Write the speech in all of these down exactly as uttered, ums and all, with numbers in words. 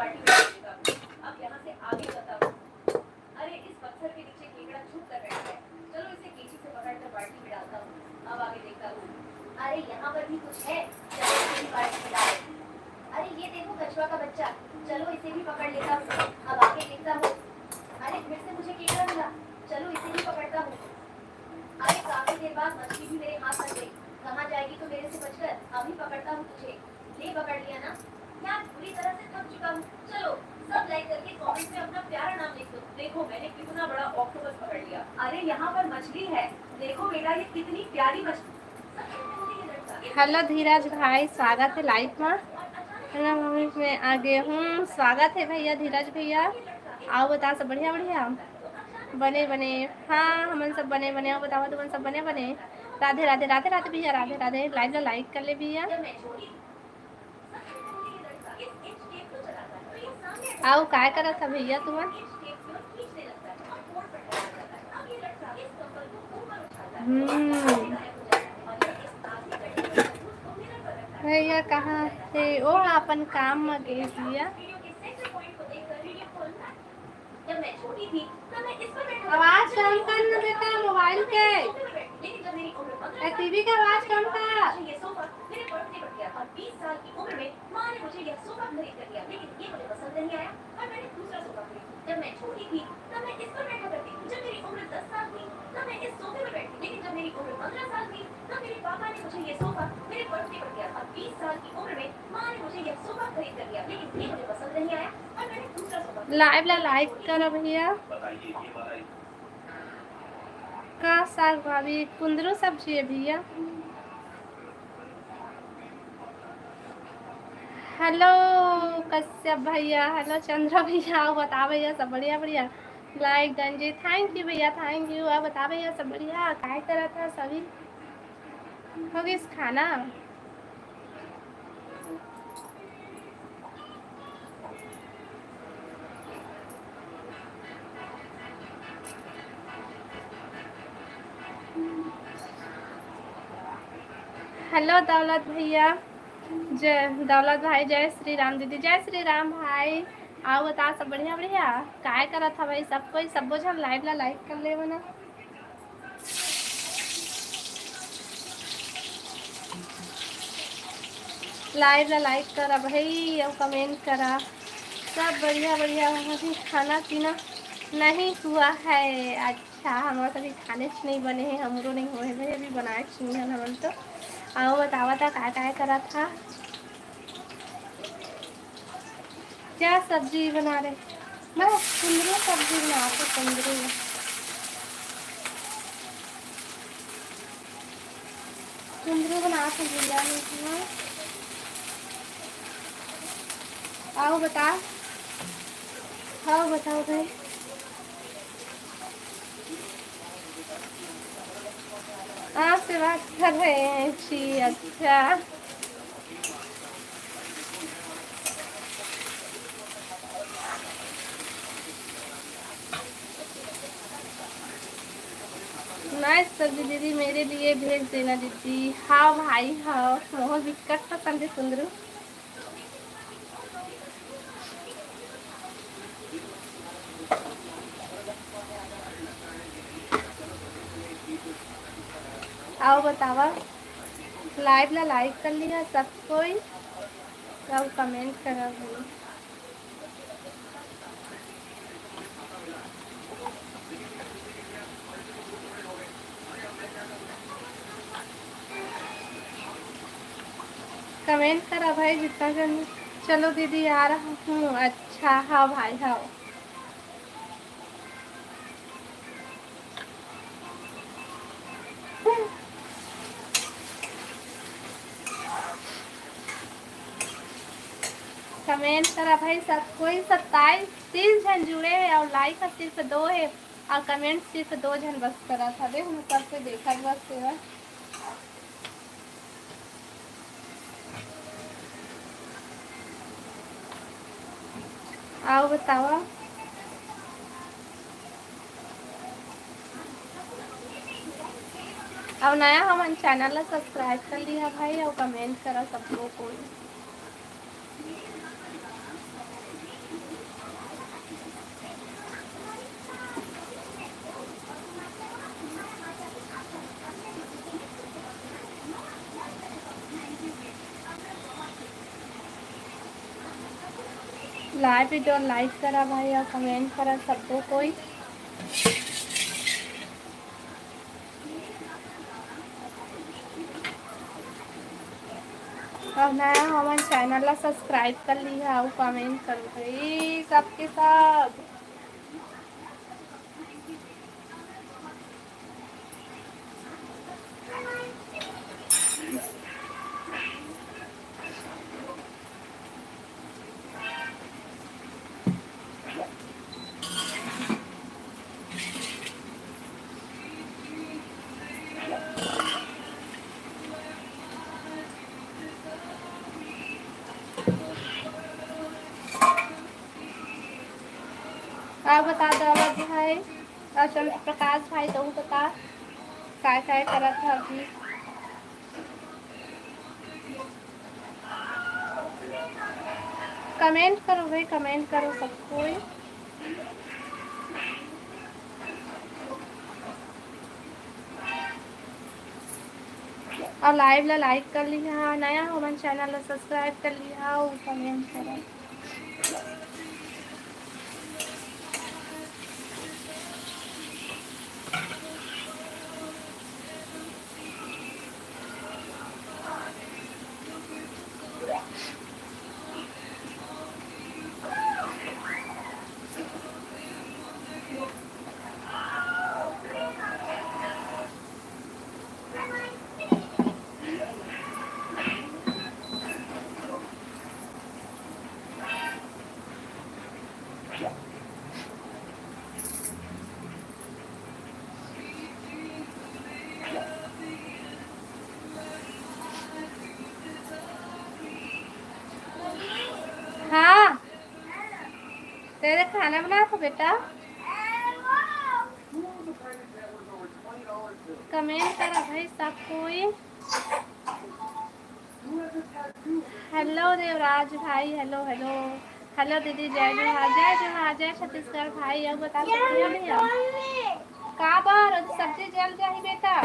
बाल्टी में डाल देता हूँ। अब यहाँ से आगे चलता हूँ। अरे, इस पत्थर के नीचे केकड़ा छुप कर बैठा है। चलो, इसे कैंची से पकड़कर बाल्टी में डालता हूँ। अब आगे देखता हूँ। अरे, यहाँ पर भी कुछ है। चलो, इसे भी बाल्टी में डालो। अरे, ये देखो, कछुआ का बच्चा। चलो, इसे भी पकड़ लेता हूँ। अब आगे देखता हूँ। अरे, फिर से मुझे केकड़ा मिला। चलो, इसे भी पकड़ता हूँ। अरे, काफी देर बाद मछली भी मेरे हाथ लग गई। कहाँ जाएगी तो मेरे से बचकर? अभी पकड़ता हूँ तुझे। ले, पकड़ लिया ना? यार, बुरी तरह से थक चुका हूँ। चलो, सब लाइक करके कमेंट में अपना प्यारा नाम लिख दो। देखो, मैंने कितना बड़ा ऑक्टोपस पकड़ लिया। अरे, यहाँ पर मछली है। देखो बेटा, ये कितनी प्यारी मछली। सबसे पहले ये लड़का हेलो धीरज भाई, स्वागत है लाइव में। हेलो, मैं आ गए हूँ। स्वागत है भैया, धीरज भैया। आओ, बता, सब बढ़िया? बढ़िया, बने बने। हाँ, हमन सब बने बने। आओ, बताओ, तुमन सब बने बने? राधे राधे, राधे राधे भैया, राधे राधे। लाइव ला लाइक कर ले भैया। आओ, काय करत ह भैया तुमन? हम्म। भैया कहाँ हे? ओ, अपन काम म गे भैया। आवाज कम कर ना बेटा, मोबाइल के। ए, टीवी के आवाज कम कर। लाइव ला लाइक करा भैया। का साग भाभी? कुंदरू सब्जी है भैया। हेलो कश्यप भैया, हेलो चंद्र भैया, आओ बता भैया, सब बढ़िया? बढ़िया। लाइक डन जी, थैंक यू भैया, थैंक यू। आओ बता भैया, सब बढ़िया? काय करत ह सभी? हो गइस खाना? हेलो दौलत भैया, जय दौलत भाई, जय श्री राम दीदी, जय श्री राम भाई। आओ बता, सब बढ़िया? बढ़िया। काय करत ह भाई सब कोई? सब्बो झन लाइव ला लाइक कर लेवो ना। लाइव ला लाइक करा भाई, अउ कमेंट करा। सब बढ़िया बढ़िया। अभी खाना पीना नहीं हुआ है। अच्छा, हमर तो अभी खाने च नहीं बने हे, हमरो नहीं होए हे भाई, अभी बनाए च नहीं हन हमन तो। आओ बतावा ता काय काय करा था। क्या सब्जी बना रहे? मैं कुंदरू सब्जी बना रही, कुंदरू। कुंदरू बना के भैया ने इतना। आओ बता, आओ बताओ भाई। आपसे बात कर रहे हैं जी। अच्छा। नाइस सब्जी दीदी, मेरे लिए भेज देना दीदी। हाँ भाई, हाँ, मोहन बिकट पसंद है कुंदरू। आओ बतावा, लाइव ला लाइक कर लिया सब कोई, सब कमेंट करा भाई। कमेंट करा भाई जितना जन। चलो दीदी आ रहा हूँ। अच्छा हाँ भाई हाँ। कमेंट करा भाई सब कोई। सत्ताईस, तीस झन जुड़े हे और लाइक ह सिर्फ दो हे और कमेंट सिर्फ दो झन बस करा था। देख मैं सबसे देखा बस सेवा। आओ बतावा। अउ नया हमन चैनल ला सब्सक्राइब कर लिहा भाई, अउ कमेंट करा सबको कोई। लाइव वीडियो लाइक करा भाई, अउ कमेंट करा सबो कोई। अउ नया हो मन, चैनल ला सब्सक्राइब कर लिहा अउ कमेंट करो भाई, सबके सब। अउ बता दो, अवध भाई अउ चंद्र प्रकाश भाई, तहू बता, काय काय करत ह अभी? कमेंट करो भाई, कमेंट करो सब कोई। अउ लाइव ला लाइक कर लिहा, नया हो मन चैनल ला सब्सक्राइब कर लिहा अउ कमेंट करो। हाँ, तेरे खाना बना था बेटा। कमेंट करा भाई सब कोई। हेलो देवराज भाई, हेलो, हेलो। हेलो दीदी, जय जोहार, जय जोहार, जय छत्तीसगढ़ भाई। अब बता सकते हो नहीं आप? का बार सब्जी जल जाही बेटा।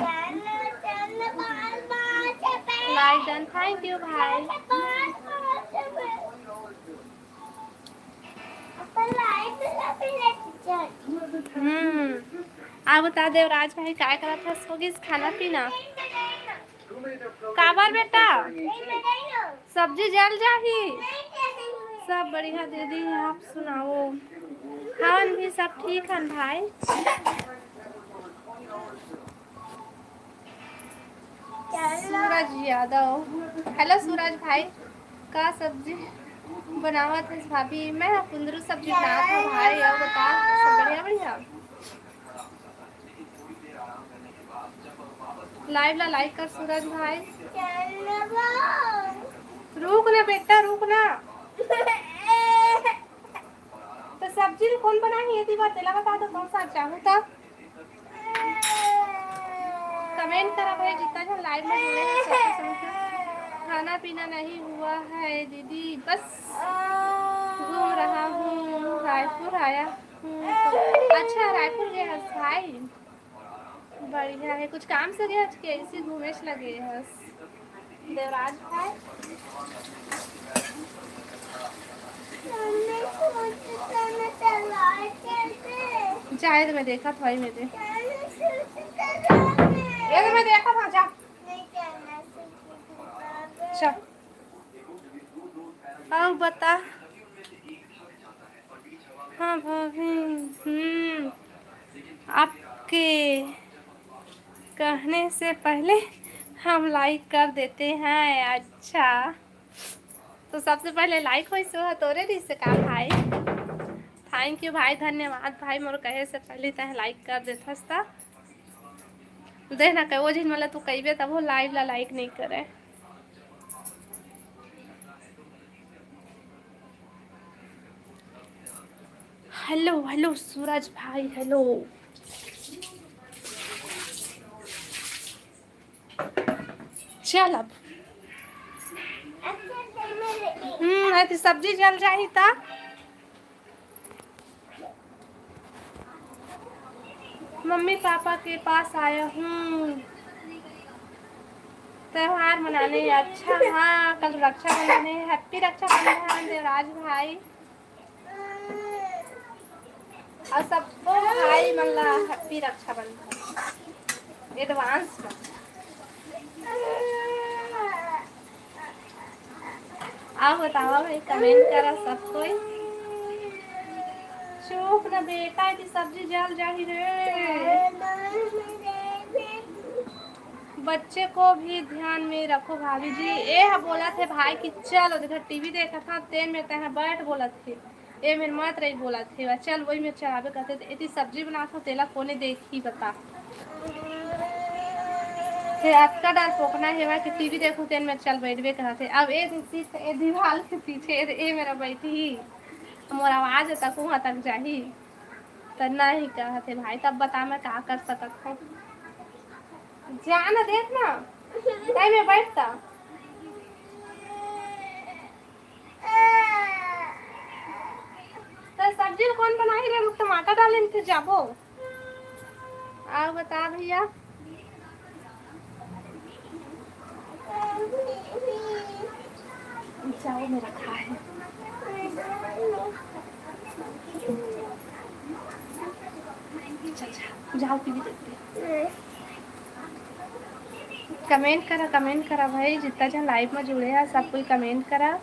लाइक डन, थैंक यू भाई। हम्म। आप बता देवराज भाई, काय करत हस? हो गिस खाना पीना? काबर बेटा? सब्जी जल जाही। सब बढ़िया दीदी, आप सुनाओ? हमन भी सब ठीक हन भाई। सूरज यादव, हेलो सूरज भाई, का सब्जी बनावत हस भाभी? मैं कुंदरू सब्जी बनावत हूँ भाई। और बता, सब बढ़िया बढ़िया? लाइव ला लाइक कर सूरज भाई। रुक ना बेटा, रुक ना। तो सब्जी ल कोन बनाही, एती बार तेला बता दो, कौन सा चाहूँ तब। कमेंट करा भाई, जितना झन लाइव में जुड़े हैं सबके समझ में। खाना पीना नहीं हुआ है दीदी, बस घूम रहा हूँ, रायपुर आया हूँ। अच्छा, रायपुर गए हस भाई, बढ़िया है। कुछ काम से गए हस कि ऐसे घूमे से लगे हस? देवराज भाई। जाए तो मैं देखा था, वही में दे। ये तो मैं देखा था, जा। अच्छा। अब बता। हाँ भाभी, हम्म, आपके कहने से पहले हम लाइक कर देते हैं। अच्छा, तो सबसे पहले लाइक होइस ओह तोरे रहिस का भाई? थैंक यू भाई, धन्यवाद भाई, मोर कहे से पहले तैं लाइक कर देथस त। देख ना, कई वो झिन मला तू कहिबे तब वो लाइव ला लाइक नहीं करे। हेलो, हेलो सूरज भाई, हेलो। चल अब। हम्म, नहीं तो सब्जी जल जाही ता। मम्मी पापा के पास आया हूँ त्योहार मनाने। अच्छा, हाँ, कल रक्षाबंधन है। हैप्पी रक्षाबंधन देवराज भाई। अउ सबो भाई मन ला happy रक्षाबंधन advance में। अउ बतावा भाई, comment करा सब कोई। चुप ना बेटा, एती सब्जी जल जाही रे। बच्चे को भी ध्यान में रखो भाभी जी। ए ह बोलत हे भाई कि चल, ओ देखा टीवी देखत हन, तेन में तैं ह बैठ बोलत हे। ए मेर मत रही बोलत हे, चल वही मेर चलाबे कहते, त एती सब्जी बनात हूँ, तेला कोने देखही बता। हे अतका डर पोकना हेवय कि टीवी देखहूँ, तेन मेर चल बैठबे कहत हे। अब ए सीट, ए दीवाल के पीछे, ए, ए मेरा बैठही, मोर आवाज तक उहाँ तक जाही। त नहीं कहत हे भाई, तब बता मैं का कर सकत हूँ? जा ना, देख ना, तै में बैठ त। त सब्जी ल कोन बनाही रे? रुक, टमाटर डाले में फिर जाबो। अउ बता भैया। जाओ, मेरा खा है। चल, जाओ, जाओ, टीवी देखते हैं। Comment करा, comment करा भाई, जितना जन live में जुड़े हैं, सब कोई comment करा।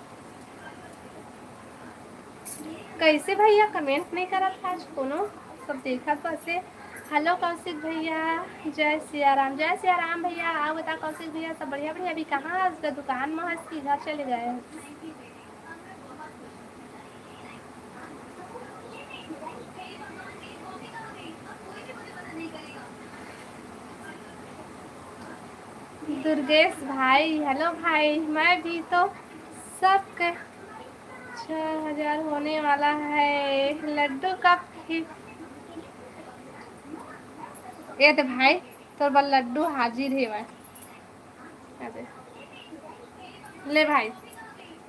कैसे भैया comment नहीं करत आज कोनो, सब देखत बसे। Hello कौशिक भैया, जय सिया राम। जय सिया राम भैया। अउ बता कौशिक भैया, सब बढ़िया? बढ़िया। अभी कहाँ हस? दुकान में हस कि घर चले गए हस? दुर्गेश भाई, hello भाई, मैं भी तो सबके छह हजार होने वाला है। लड्डू कब खी-, ए दे भाई, तोर बर लड्डू हाजिर हेवय। अरे, ले भाई,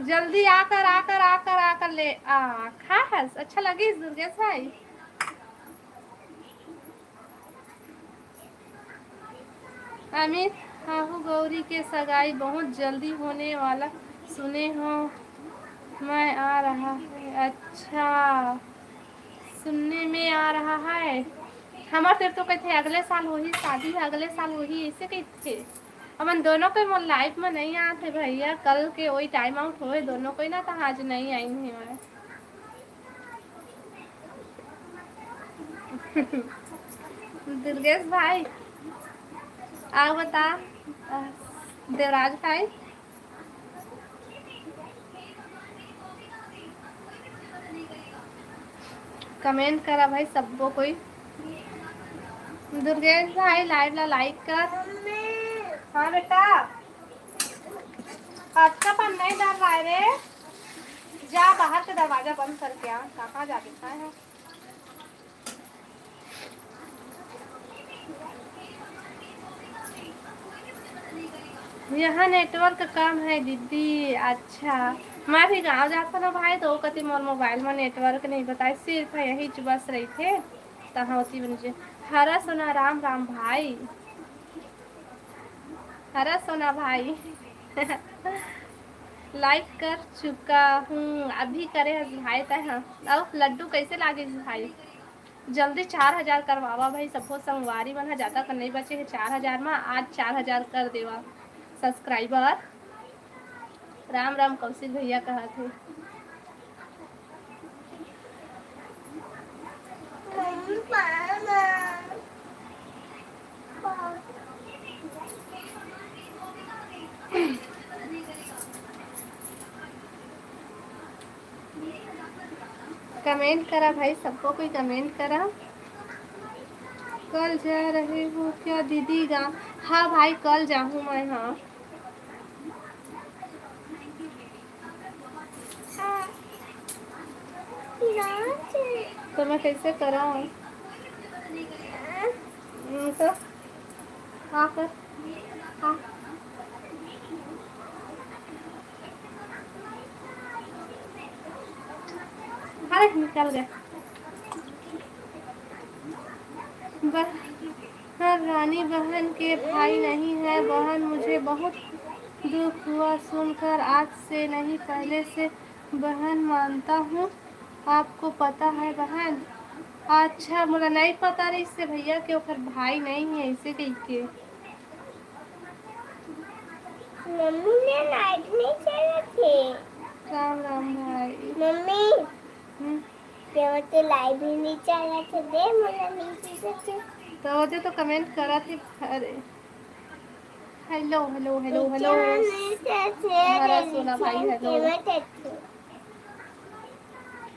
जल्दी आकर, आकर, आकर, आकर ले आ। खा हस? अच्छा लगिस दुर्गेश भाई? अमित, हाहू गौरी के सगाई बहुत जल्दी होने वाला सुने हो, मैं आ रहा है। अच्छा, सुनने में आ रहा है। हमर तेर तो कहिथे अगले साल होही, शादी है अगले साल होही, ऐसे कहिथे। हमन दोनों के मोर live में नहीं आत हे भैया, कल के वही time out होए दोनों कोई ना, तो आज नहीं आई हूँ मैं। दुर्गेश भाई, अउ बता, अ, देवराज भाई, comment करा भाई, सबो कोई। दुर्गेश भाई, live ला like कर। हाँ बेटा, अच्छा पर नहीं डर रहा है रे। जा बाहर के दरवाजा बंद करके आ, कहाँ जाके खाए हो? यहाँ network कम है दीदी। अच्छा, मैं भी गाँव जात हूँ ना भाई, तो कति मोर mobile में network नहीं बताए, सिर्फ यही बस रही थे। तहाँ होती बन जे। हरा सोना राम राम भाई। हरा सोना भाई। Like कर चुका हूँ, अभी करे हस भाई तै ह। अउ लड्डू कैसे लागे भाई? जल्दी चार हजार करवावा भाई, सबो संगवारी मन ह, ज्यादा कर नहीं बचे हे चार हजार मा, आज चार हजार कर देवा subscriber। राम राम कौशिक भैया कहत हे। Comment करा भाई, सबको कोई comment करा। कल जा रहे हो क्या दीदी गाँव? हाँ भाई, कल जाहूँ मैं, हाँ। तो मैं कैसे करा? हम्म, तो हाँ कर, हाँ। अरे निकल गए। बस हाँ, रानी बहन के भाई नहीं है बहन, मुझे बहुत दुख हुआ सुनकर। आज से नहीं, पहले से बहन मानता हूँ, आपको पता है बहन। अच्छा, मोला नहीं पता रहिस हे भैया के ओकर भाई नहीं है, ऐसे कहिके। मम्मी ने लाइट नहीं चला थे। राम राम भाई। मम्मी, हम्म। ये तो लाइट भी नहीं चला थे, दे मोला नहीं चला थे। तो वो तो कमेंट करा थे। अरे, हेलो, हेलो, हेलो, हेलो। हमारा सोना भाई, हेलो।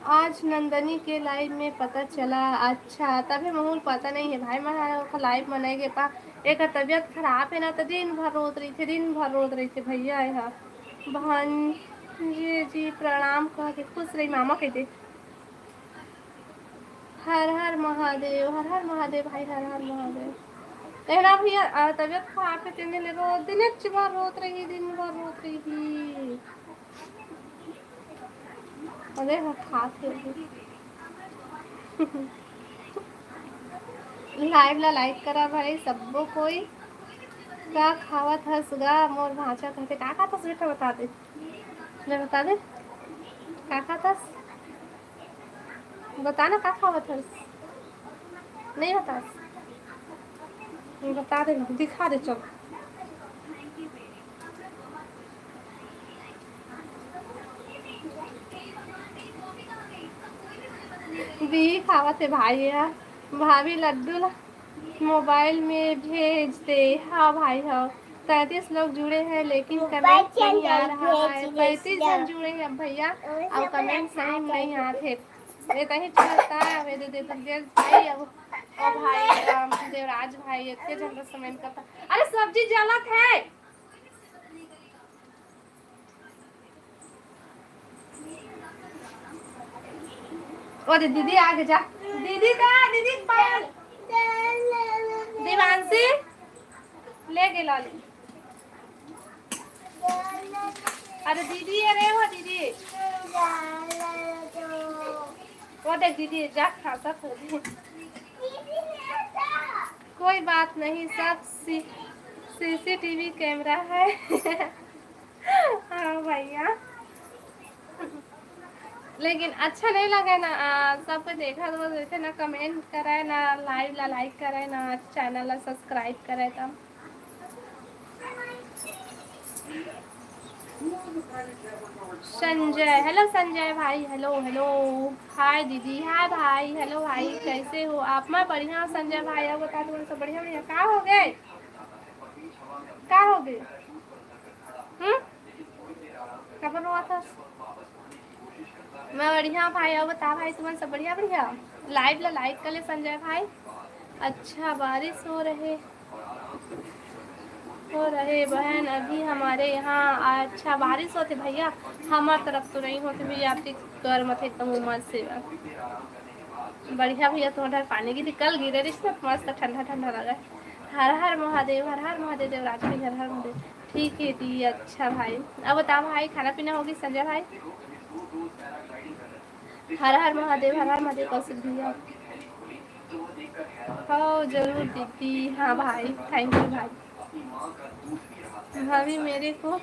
आज नंदनी के लाइव में पता चला। अच्छा, तभे महूल पता नहीं है भाई, मैं ओकर लाइव में नहीं गे पा। एकर तबीयत खराब है ना, तो दिन भर रोत रहिथे, दिन भर रोत रहिथे भैया। एहा भांजे जी प्रणाम कह के खुश रही मामा कह दे। हर हर महादेव, हर हर महादेव भाई, हर हर महादेव। कहना भैया, आ, तबीयत खराब है, तेने ले रो, दिन भर रोत रही, दिन भर रोत रही। अरे हाँ, खात है। लाइव ला लाइक करा भाई सब्बो कोई। का खावत हस गा मोर भांचा कहते, का खात हस बेटा, बता दे, मैं बता दे, का खात हस? बता ना, का खावत हस? नहीं बतास? बता दे, दिखा दे, चल। दी खावत है भाई, यार, भाभी लड्डू ला मोबाइल में भेज दे। हाँ भाई, हाँ, पैंतीस लोग जुड़े हैं, लेकिन कमेंट नहीं आ रहा है। पैंतीस जन जुड़े हैं भैया, और कमेंट सही नहीं आते। ये तही चलता है, वे दे दे तो देव भाई, अब, अब भाई, अम, देवराज भाई, इतने जन बस कमेंट करता। अरे सब्जी जलत है। ओ दे दीदी आगे जा। दीदी का, दीदी पायल। देवांशी, ले गे लाली। अरे दीदी, अरे वो दीदी। वो देख दीदी, जा खा, सब हो गया। कोई बात नहीं, सब सी-, सीसीटीवी कैमरा है। हाँ भैया, लेकिन अच्छा नहीं लगा ना, आ, सबको देखा तो जैसे ना कमेंट कराए, ना लाइव ला लाइक कराए, ना चैनल ला सब्सक्राइब कराए। तब संजय, हेलो संजय भाई, हेलो, हेलो, हाय दीदी, हाय भाई, हेलो भाई, कैसे हो आप? मैं बढ़िया हूँ संजय भाई, आप बता दो, सब बढ़िया, बढ़िया। का हो गए, का हो गए? हम्म, का बनवा था? मैं बढ़िया भाई, और बता भाई, तुमन सब बढ़िया, बढ़िया? लाइव ला लाइक कर ले संजय भाई। अच्छा, बारिश हो रहे, हो रहे बहन, अभी हमारे यहाँ अच्छा बारिश होते भैया। हमार तरफ तो नहीं होते भैया, आपके घर मत एकदम उमस से बा। बढ़िया भैया, तुम्हारे पानी गिरी, कल गिरे रिश्ते मस्त ठंडा ठंडा लगा। हर हर महादेव, हर हर महादेव, देवराज भाई, हर हर महादेव। ठीक है दी, अच्छा भाई। अब बता भाई, खाना पीना होगी संजय भाई? हर हर महादेव, हर हर महादेव कौशिक भैया। हो जरूर दीदी, हाँ भाई, थैंक यू भाई। भाभी मेरे को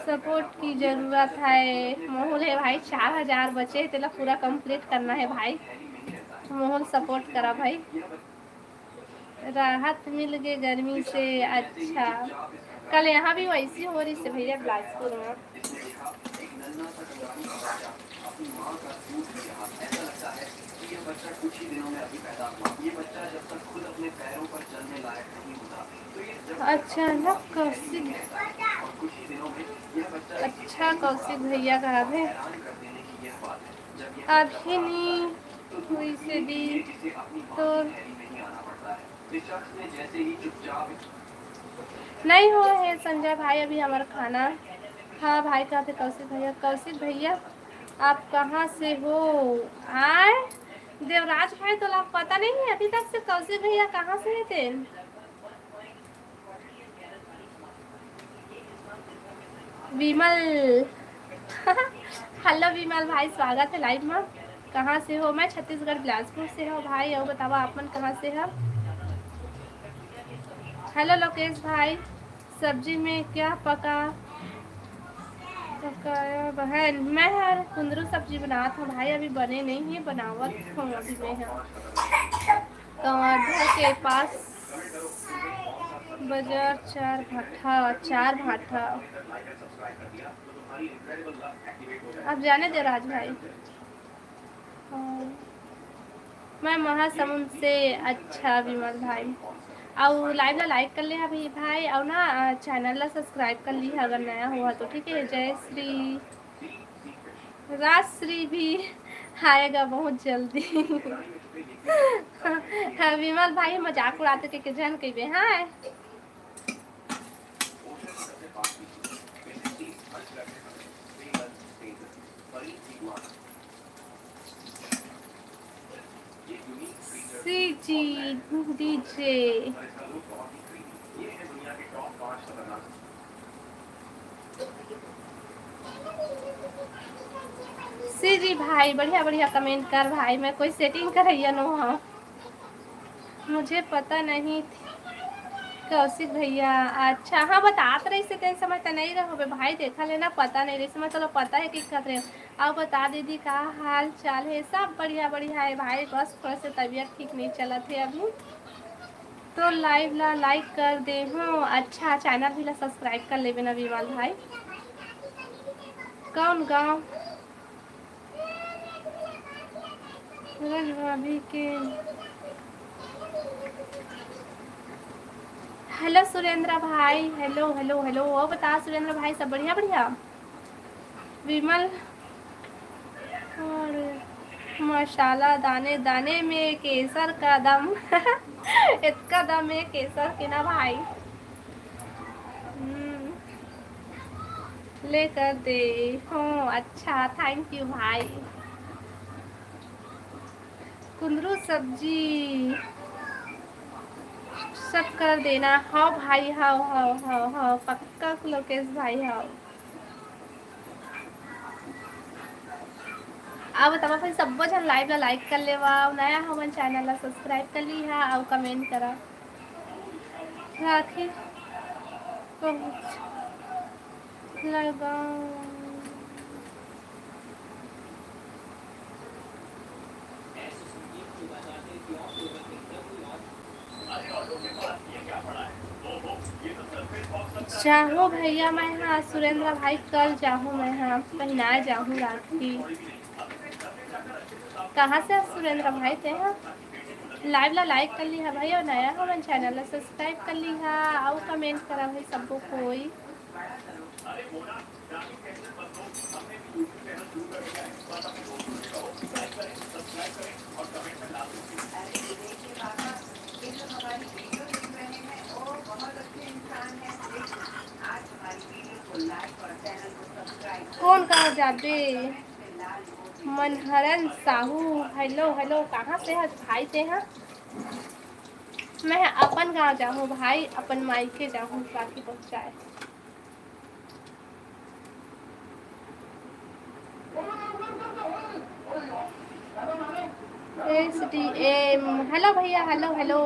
सपोर्ट की जरूरत है। मोहुल है भाई, चार हजार बचे हैं, तेला पूरा कंप्लीट करना है भाई। मोहुल सपोर्ट करा भाई। राहत मिल गए गर्मी से। अच्छा, कल यहाँ भी वैसी हो रही से भैया बिलासपुर में। अच्छा ना कौशिक, अच्छा कौशिक भैया कहा थे अभी नहीं हुई से दी तो नहीं हो है संजय भाई अभी हमारा खाना। हाँ भाई, कहते कौशिक भैया, कौशिक भैया आप कहाँ से हो? आए देवराज भाई, तो आप पता नहीं है अभी तक से कौशिक भैया कहाँ से है तेल? विमल। हेलो विमल भाई, स्वागत है लाइव में। कहाँ से हो? मैं छत्तीसगढ़ बिलासपुर से हूँ भाई। और बतावा आप मन कहाँ से हो? हेलो लोकेश भाई, सब्जी में क्या पका? पकाया बहन, मैं हर कुंदरू सब्जी बनात हूँ भाई, अभी बने नहीं है, बनावत हूँ अभी मैं हर। कवर्धा के पास बाजार चार भाठा, चार भाठा। आप जाने दे राज भाई। हाँ। मैं महासमुंद से। अच्छा विमल भाई, अउ live ला like कर ले हा भाई, भाई, अउ ना, अ, channel ला subscribe कर ली हा अगर नया हुआ तो, ठीक है। जय श्री राजश्री भी आएगा बहुत जल्दी। हाँ, विमल भाई मजाक उड़ाते के, के जन कहिबे, हाँ। CG DJ. सीजी भाई, बढ़िया बढ़िया comment कर भाई, मैं कोई setting करैया नो हूँ। मुझे पता नहीं थी। कौशिक भैया, अच्छा, हाँ, बतात रहिस हे, तेन समय त नहीं रहो बे भाई, देखा लेना, पता नहीं रहिस हे, मैं तोला पता है कि कहत रहे। अउ बता दीदी, का हाल चाल है? सब बढ़िया बढ़िया है भाई, बस थोड़ा से तबीयत ठीक नहीं चलत है अभी। तो live ला like कर दे हूँ। अच्छा, channel भी ला subscribe कर लेबे ना विमल भाई। कौन गाँव? सूरज भाभी के। Hello सुरेंद्र भाई, hello, hello, hello। और बता सुरेंद्र भाई, सब बढ़िया, बढ़िया? विमल और मसाला दाने दाने में केसर का दम। इतका दम है केसर के ना भाई। हम्म, लेकर दे। हो, अच्छा, thank you भाई। कुंदरू सब्जी सब कर देना। हाँ भाई, हाँ, हाँ, हाँ, हाँ, पक्का लोकेश भाई, हाँ। अब बतावा भाई, सब्बो झन live ला like कर लेवा, अउ नया हमन channel ला subscribe कर ली हा, अउ comment करा। राखी पहुँच लगाओ। जाहूँ भैया मैं हा, सुरेंद्र भाई, कल जाहूँ मैं हा, पहिनाए जाहूँ राखी। कहाँ से हा सुरेंद्र भाई ते हा? Live ला like कर ली हा भाई, अउ नया हमन channel ला subscribe कर ली हा, अउ comment करा भाई सब्बो कोई। कौन कहाँ जाबे? मनहरन साहू, hello, hello, कहाँ से हस भाई ते हा? मैं अपन गाँव जाहूँ भाई, अपन मायके जाहूँ राखी पहुँचाए। एस डी एम, hello भैया, hello, hello,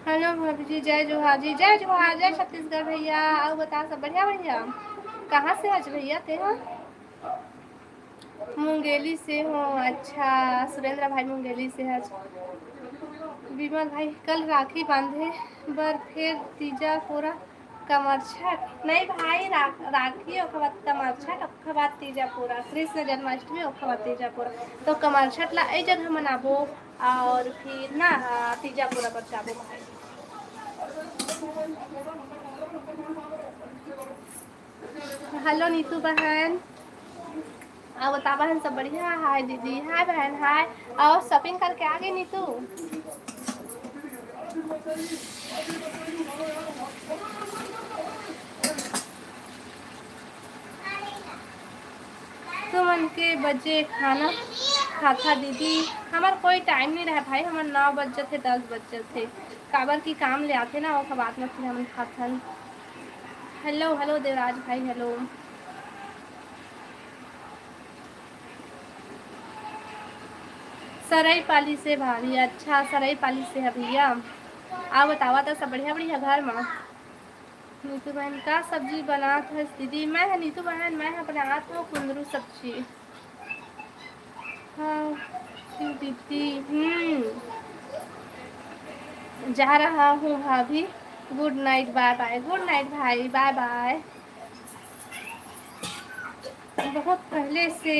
hello भाभी जी, जय जोहार जी, जय जोहार, जय छत्तीसगढ़ भैया। अउ बता, सब बढ़िया, बढ़िया? कहाँ से हस भैया ते हा? मुंगेली से हो। अच्छा, सुरेंद्र भाई मुंगेली से हस। विमल भाई, कल राखी बांधे बर फेर तीजा पोरा कमरछट? नहीं भाई, रा-, राखी ओखर बाद कमरछट, ओखर बाद तीजा पोरा, कृष्ण जन्माष्टमी, ओखर बाद तीजा पोरा। तो कमरछट ला ए जगह मनाबो अउ फिर ना, आ, तीजा पोरा बर जाबो भाई। Hello नीतू बहन, अउ बता बहन, सब बढ़िया? Hi दीदी, hi बहन, hi। अउ shopping करके आ गे नीतू? तुमन के बजे खाना खाता दीदी? हमर कोई time नहीं रहे भाई, हमर नौ बज जथे, दस बज जथे, काबर कि काम ले आथे ना, ओखर बाद में फिर हमन खाथन। Hello, hello देवराज भाई, hello। सरईपाली से भाभी, अच्छा, सरईपाली से है भैया। अउ बतावा, तो सब बढ़िया, बढ़िया घर में? नीतू बहन, का सब्जी बनात हस दीदी? मैं ह नीतू बहन, मैं ह बनात हूँ कुंदरू सब्जी। हाँ, क्यों दीदी? हम्म, जा रहा हूँ भाभी। गुड नाइट, बाय बाय। गुड नाइट भाई, बाय बाय। बहुत पहले से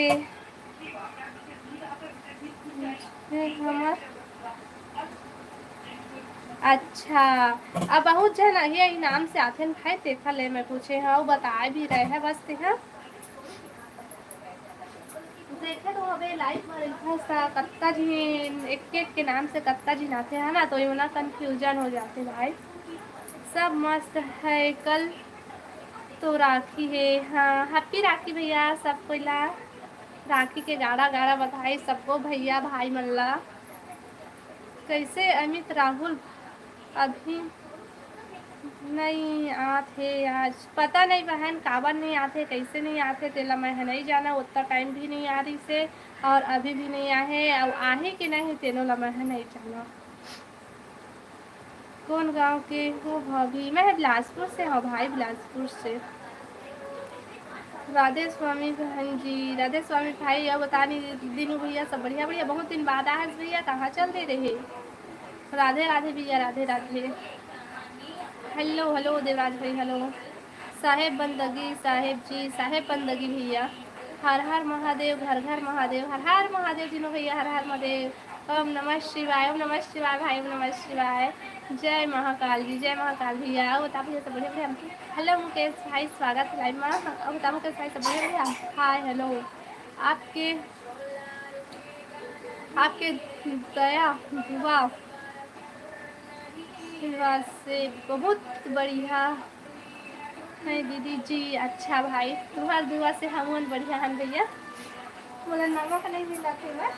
ये हमर, अच्छा, अब बहुत झन ये नाम से आथे न भाई, तेखर ले मैं पूछे हव, बताए भी रहे है बस तेहा। देखे तो हवे लाइव में रहिथस त कतका झिन, एक एक के नाम से कतका झिन आथे, है ना, तो ये ना कन्फ्यूजन हो जाथे भाई। सब मस्त है, कल तो राखी है। हाँ, हैप्पी राखी भैया सब कोई ला, राखी के गाड़ा गाड़ा बधाई सबको भैया भाई मन ला। कैसे अमित राहुल अभी नहीं आत हे आज? पता नहीं बहन, काबर नहीं आत हे, कैसे नहीं आत हे, तेला मैं ह नहीं जाना। उतना टाइम भी नहीं आ रही से और अभी भी नहीं आए हे, और आही कि नहीं, तेनो ला मैं ह नहीं जाना। कौन गांव के हो भाभी? मैं बिलासपुर से हूँ भाई, बिलासपुर से। राधे स्वामी बहन जी, राधे स्वामी भाई। अब बता नहीं दीनू भैया, सब बढ़िया बढ़िया, बहुत दिन बाद आए हस भैया, कहाँ चल दे रहे? राधे राधे भैया, राधे राधे। हेलो हेलो देवराज भाई, हेलो। साहेब बंदगी, साहेब जी, साहेब बंदगी भैया। हर हर महादेव, घर घर महादेव, हर हर महादेव दीनू भैया, हर हर महादेव। ओम नमः शिवाय, ओम नमः शिवाय भाई, ओम नमः शिवाय। जय महाकाल जी, जय महाकाल भैया। और बता भैया सब बढ़िया बढ़िया। हेलो मुकेश भाई, स्वागत है लाइव में। और बता मुकेश भाई सब बढ़िया बढ़िया। Hi hello. आपके, आपके दया दुआ आशीर्वाद से बहुत बढ़िया है दीदी जी। अच्छा भाई, तुम्हार दुआ से हमन बढ़िया हन भैया। मोला नमक नहीं मिला थे ना।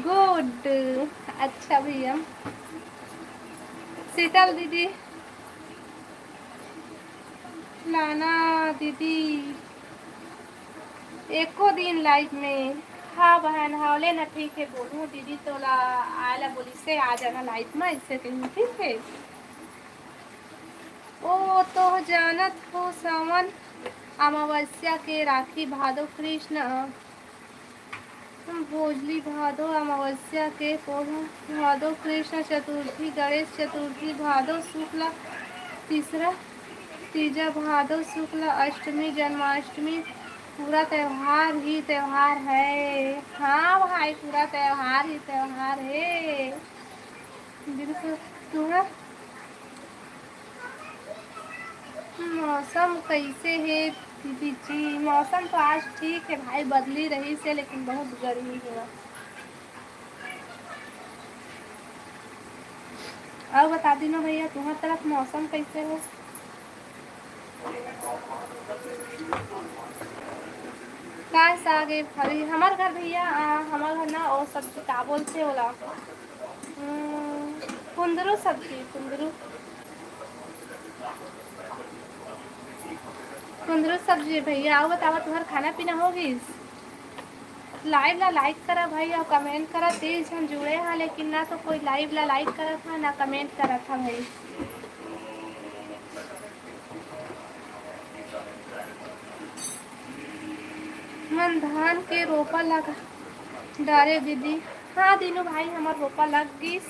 गुड, अच्छा भैया। शीतल दीदी, लाना दीदी एको दिन लाइव में। हाँ बहन, हाँ ले ना, ठीक है, बोलूँ दीदी तोला आए ला बोली से आ जाना लाइव में, ऐसे कहीं, ठीक है। ओ तो जानत हो सावन अमावस्या के राखी, भादो कृष्ण भोजली, भादो अमावस्या के पोहा, भादो कृष्ण चतुर्थी, गणेश चतुर्थी, भादो शुक्ल तीसरा, तीजा, भादो शुक्ल अष्टमी, जन्माष्टमी, पूरा त्योहार ही त्योहार है। हाँ भाई, पूरा त्योहार ही त्योहार है। बिल्कुल। तुहर मौसम कैसे हे दीदी जी? मौसम तो आज ठीक है भाई, बदली रही से, लेकिन बहुत गर्मी है। और बता दीनू भैया, तुम्हार तरफ मौसम कैसे है? का साग ए भाभी? हमार घर भैया, आ, हमार घर ना, ओ सब्जी का बोलते ओला, हम्म, कुंदरू सब्जी, कुंदरू, कुंदरू सब्जी भैया। आओ बतावा, तुम्हार खाना पीना हो गइस? लाइव ला लाइक करा भाई, और कमेंट करा। तीस झन जुड़े हा, लेकिन ना तो कोई लाइव ला लाइक करत हा, ना कमेंट करत हा भाई। मन धान के रोपा लगा डारे दीदी। हाँ दीनू भाई, हमार रोपा लग गिस।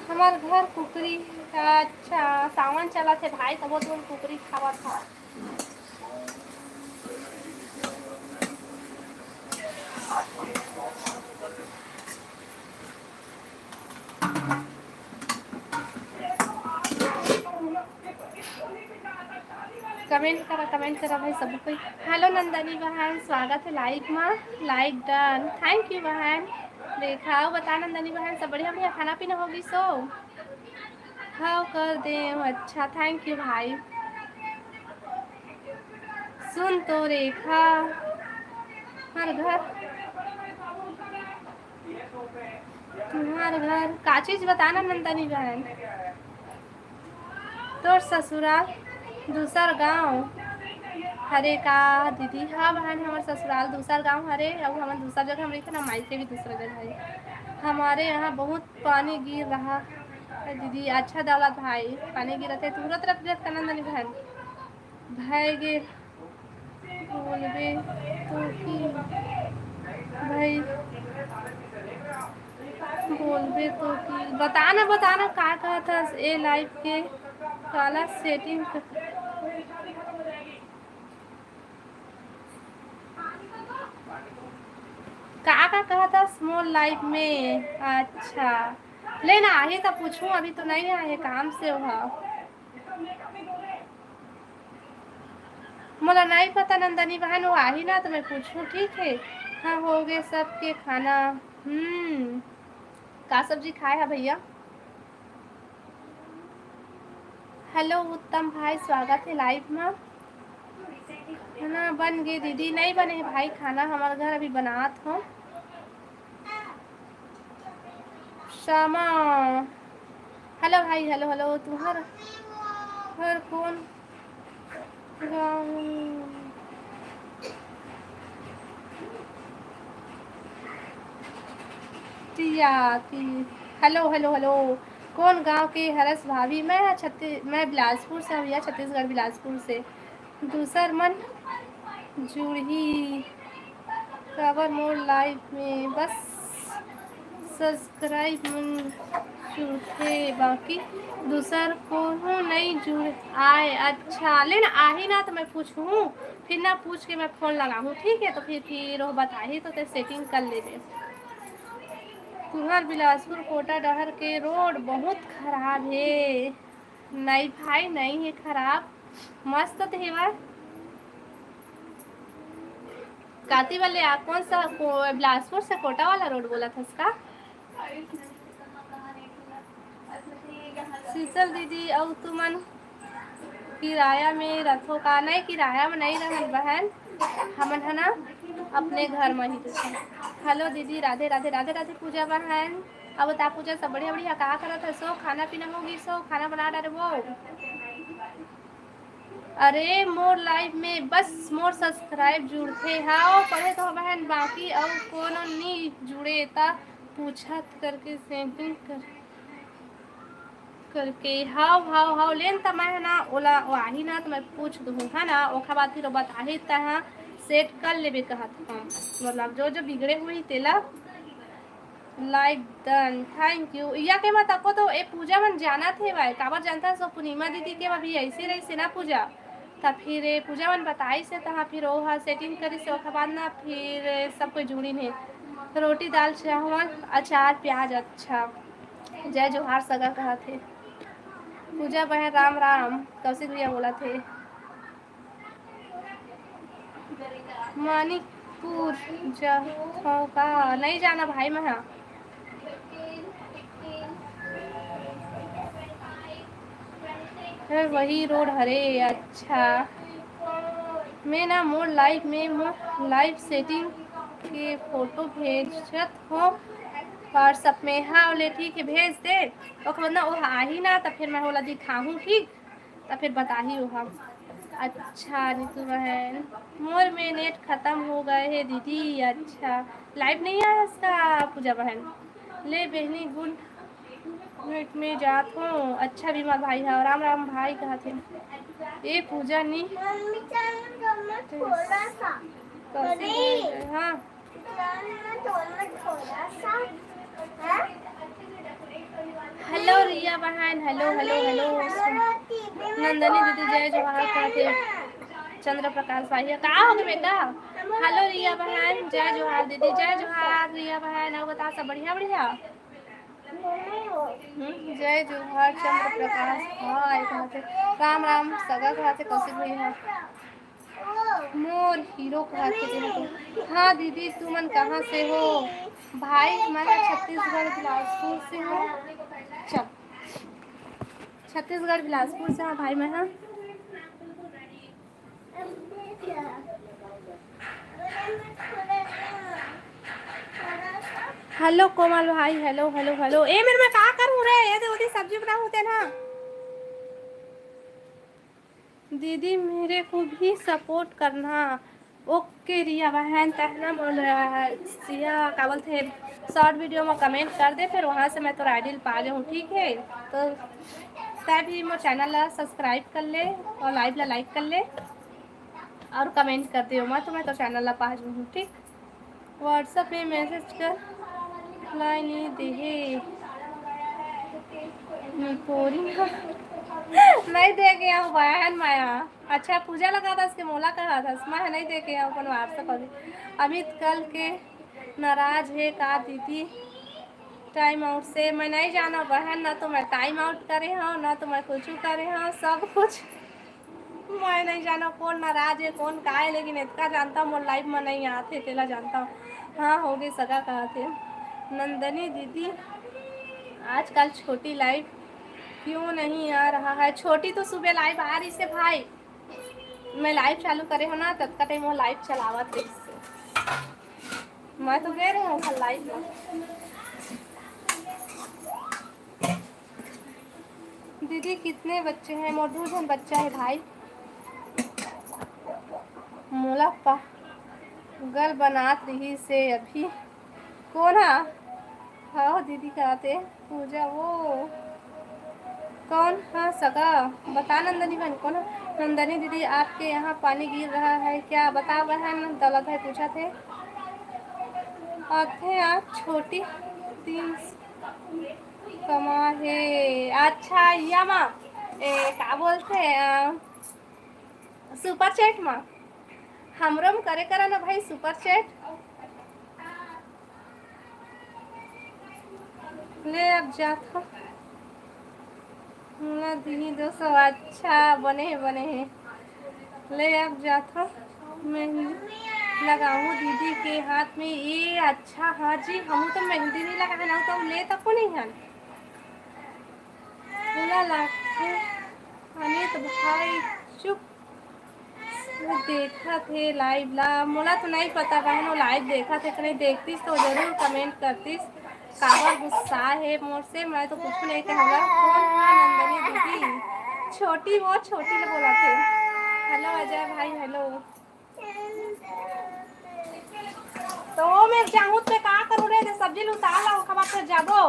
हमार घर कुकरी, अच्छा, सावन चलत हे भाई, तबो तुम कुकरी खावत हा। कमेंट करा, कमेंट करा भाई सब कोई। हेलो नंदनी बहन, स्वागत है लाइव मा। लाइक डन, थैंक यू बहन। देखा, बता नंदनी बहन, सब बढ़िया बढ़िया, खाना पीना हो गइस? हाँ कर दे, अच्छा, थैंक यू भाई। सुन तो रेखा, हर घर तुम्हार घर का चीज बताना नंदनी बहन। तोर ससुराल दूसर गांव। हरे का दीदी? हाँ बहन, हमर ससुराल दूसर गांव हरे, अउ हमन दूसर जगह हम रहिथन, मायके भी दूसर जगह है। हमारे यहाँ बहुत पानी गिर रहा है दीदी। अच्छा दौलत भाई, पानी गिरत है, तुरंत रख देत का नंदनी बहन। भय गे बोलबे तो कि भाई, बोलबे तो कि बताना, बताना का कहत हस ए लाइव के काला सेटिंग क-, का, का कहत हस मोर लाइव में? अच्छा, ले ना आही त पूछूं, अभी तो नहीं आए काम से ओहा। मोला नहीं पता नंदनी बहन, वो आही ना तो मैं पूछूं, ठीक है? हाँ, हो गए सबके खाना। हम्म, का सब्जी खाए है भैया? हेलो उत्तम भाई, स्वागत है लाइव में। खाना बन गए दीदी? नहीं बने है भाई खाना, हमारे घर अभी बनात हो। श्यामा, हेलो भाई, हेलो, हेलो। तुम्हार हर कौन गाँव? टिया, टी-, हेलो, हेलो, हेलो। कौन गांव के हरस भाभी? मैं छत्ती-, मैं बिलासपुर से हूँ भैया, छत्तीसगढ़ बिलासपुर से। दूसर मन जुड़ही काबर मोर लाइव में? बस सब्सक्राइब मन जुड़थे, बाकी दूसर कोनो नहीं जुड़ आए। अच्छा, ले ना आही ना तो मैं पूछूँ, फिर ना पूछ के मैं फोन लगाऊँ, ठीक है? तो फिर, फिर वो बताही तो ते सेटिंग कर लेबे। तुहर बिलासपुर कोटा डहर के रोड बहुत खराब हे। नहीं भाई, नहीं है खराब, मस्त तो हेवय। काती वाले आप कौन सा को-, बिलासपुर से कोटा वाला रोड बोलत हस का? शीतल दीदी, अउ तुमन किराया में रथो का? नहीं, किराया में नहीं रहन बहन, हमन ह ना अपने घर में ही रथन। हेलो दीदी, राधे राधे, राधे राधे पूजा बहन। अब बता पूजा, सब बढ़िया बढ़िया, का करत हसो? खाना पीना हो गई सो? खाना बना डारे वो। अरे मोर लाइव में बस मोर सब्सक्राइब जुड़थे। हाओ, पढ़े तो बहन, बाकी अउ कोनो नी जुड़े ता पूछत करके सेटिंग कर, करके। हाव, हाव, हाव, लेन त मैं ना ओला, ओ आही ना त मैं पूछ दूँ, है ना? ओखर बाद फिर ओ बताही त हाँ, सेट कर लेबे कहत हम। मतलब जो, जो बिगड़े हुई तेला लाइक डन, थैंक यू। या के मत अको तो ए पूजा मन जानत हे भाई, काबर जानता सो पूर्णिमा दीदी के अभी ऐसे रही से ना पूजा। त फिर ए पूजा मन बताई से तहाँ फिर ओहा सेटिंग करी से ओखर बाद ना फिर सब कोई जुड़िन हे। रोटी, दाल, चावल, अचार, प्याज। अच्छा, जय जोहार सगा कहत हे। पूजा बहन राम राम, कौशिक भैया बोलत हे। मानिकपुर जाथव का? नहीं जाना भाई मैं हा। है वही रोड हरे। अच्छा, मैं ना मोर लाइव में मोर लाइव सेटिंग के फोटो भेजत हो WhatsApp में। हाँ, ले ठीक है, भेज दे। ओकर बाद ना वो आही ना, त फिर मैं ओला दिखाहूँ, ठीक? त फिर बताही ओहा। अच्छा, नीतू बहन, मोर में नेट खत्म हो गए हे दीदी। अच्छा, लाइव नहीं आया इसका पूजा बहन? ले बहनी, गुड नाइट में जात हो। अच्छा, विमल भाई, हाँ, राम राम भाई कहत हे। ए पूजा नी। मम्मी चैनल को मैं थोड़ा सा। कौशिक भाई, हाँ। हेलो रिया बहन, हेलो, हेलो, हेलो। नंदनी दीदी जय जोहार कहत हे। चंद्र प्रकाश भाई, का हो गए बेटा? हेलो रिया बहन, जय जोहार दीदी, जय जोहार रिया बहन। अउ बता, सब बढ़िया, बढ़िया? हम्म, जय जोहार चंद्र प्रकाश भाई कहत हे। राम राम सगा कहत हे कौशिक भैया। मोर हीरो कहत हे तेला तो। हाँ दीदी, तुमन कहाँ से हो? भाई, मैं छत्तीसगढ़ बिलासपुर से हूँ। चल, छत्तीसगढ़ बिलासपुर से, हाँ भाई, मैं, हाँ। हेलो कोमल भाई, हेलो, हेलो, हेलो। ए मेरे, मैं का करूँ रे? ये दे, ओदी सब्जी बनाहूँ ते ना। दीदी, मेरे को भी सपोर्ट करना। ओके रिया बहन, तहना मोर, अ, सिया का बोलथे, शॉर्ट वीडियो में कमेंट कर दे, फिर वहाँ से मैं तोर आईडी पा जाऊँ, ठीक है? तो तै भी मोर चैनल ला सब्सक्राइब कर ले और लाइव ला लाइक कर ले और कमेंट कर दियो, मैं तो, मैं तो चैनल ला पा जाऊँ, ठीक? WhatsApp में मैसेज कर, रिप्लाई नहीं देहे। निपोरी नहीं देखे हूँ बहन माया। अच्छा, पूजा लगा था इसके मोला कहा था, मैं नहीं देखे हूँ अपन WhatsApp अभी। अमित कल के नाराज है का दीदी? टाइम आउट से मैं नहीं जाना बहन, ना तो मैं टाइम आउट करे हूँ, ना तो मैं कुछ करे हूँ, सब कुछ मैं नहीं जाना कौन नाराज है, कौन का है, लेकिन इतना जानता हूँ, मोर लाइव में नहीं आते, तेला जानता हूँ। हाँ, हो गई सगा कहा थे। नंदनी दीदी, आजकल छोटी लाइव क्यों नहीं आ रहा है? छोटी तो सुबह लाइव आ रही से भाई, मैं लाइव चालू करे हो ना, तब का टाइम वो लाइव चलावत रही से। मैं तो गए रहे हूँ लाइव में। दीदी, कितने बच्चे हैं? मोर दू झन बच्चा है भाई। मोला पागल बनात रही से अभी। कौन हा? हाँ दीदी, कहते पूजा वो। कौन हा सगा? बता नंदनी बहन, कौन हा? नंदनी दीदी, आपके यहाँ पानी गिर रहा है क्या? बता बहन, दौलत भाई पूछा थे। आते आप छोटी तीन कमा हे। अच्छा, या मा, ए, का बोलथे, अ, सुपर चैट मा? हमरो म करे करा ना भाई सुपर चैट। ले अब जात हो। मोला दिही दो सौ। अच्छा, बने हे, बने हे। ले अब जात हो। मेहंदी लगाऊं दीदी के हाथ में। ये अच्छा, हाँ जी, हम तो मेहंदी नहीं लगाए ना, तो ले तको नहीं हन। मोला लागथे अमित भाई चुप। वो देखत हे लाइव ला, मोला तो नहीं पता बहन, वो लाइव देखत हे कि नहीं, देखतीस तो जरूर कमेंट करतीस। काबर गुस्सा हे मोर से, मैं तो कुछ नहीं कहूँगा। कौन हा नंदनी दीदी? छोटी, वो छोटी ले बोला थे। हेलो अजय भाई, हेलो। तो वो मैं चाहूँ तो का करूँ रे, सब्जी ल उतार ला, ओकर बाद फिर जाबो।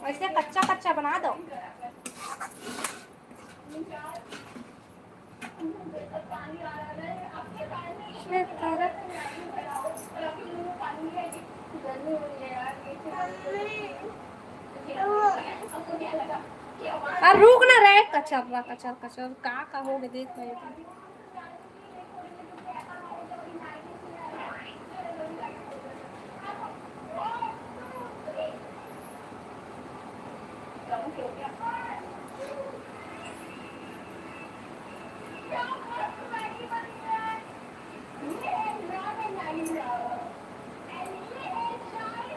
ऐसे कच्चा कच्चा बना दो। अरे रुक ना रे, कचर कचर कचर, का का हो गए देख रहे थे।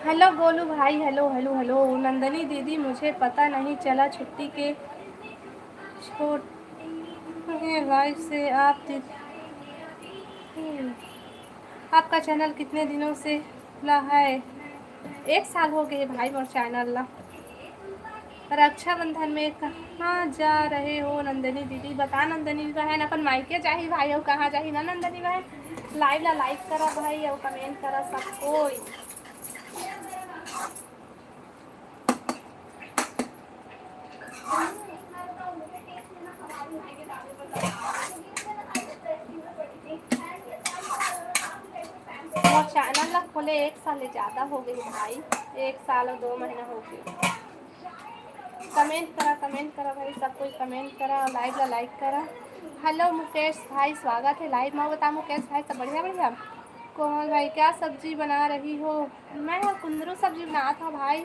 हेलो गोलू भाई, हेलो, हेलो, हेलो। नंदनी दीदी, मुझे पता नहीं चला छुट्टी के छोटे लाइव से आप दीदी, आपका चैनल कितने दिनों से खुला है? एक साल हो गए भाई मोर चैनल ला। रक्षाबंधन में कहाँ जा रहे हो नंदनी दीदी? बता नंदनी बहन, अपन मायके जाही भाई, अउ कहाँ जाही ना नंदनी बहन? लाइव ला लाइक करा भाई, अउ कमेंट करा सब कोई। मोर चैनल ला खोले एक साल ले ज्यादा हो गई भाई, एक साल और दो महीना हो गई। कमेंट करा, कमेंट करा भाई, सब कोई कमेंट करा, लाइव ला लाइक करा। हेलो मुकेश भाई, स्वागत है लाइव में। बता मुकेश भाई, सब बढ़िया बढ़िया? कोमल भाई, क्या सब्जी बना रही हो? मैं हा कुंदरू सब्जी बनात हव भाई।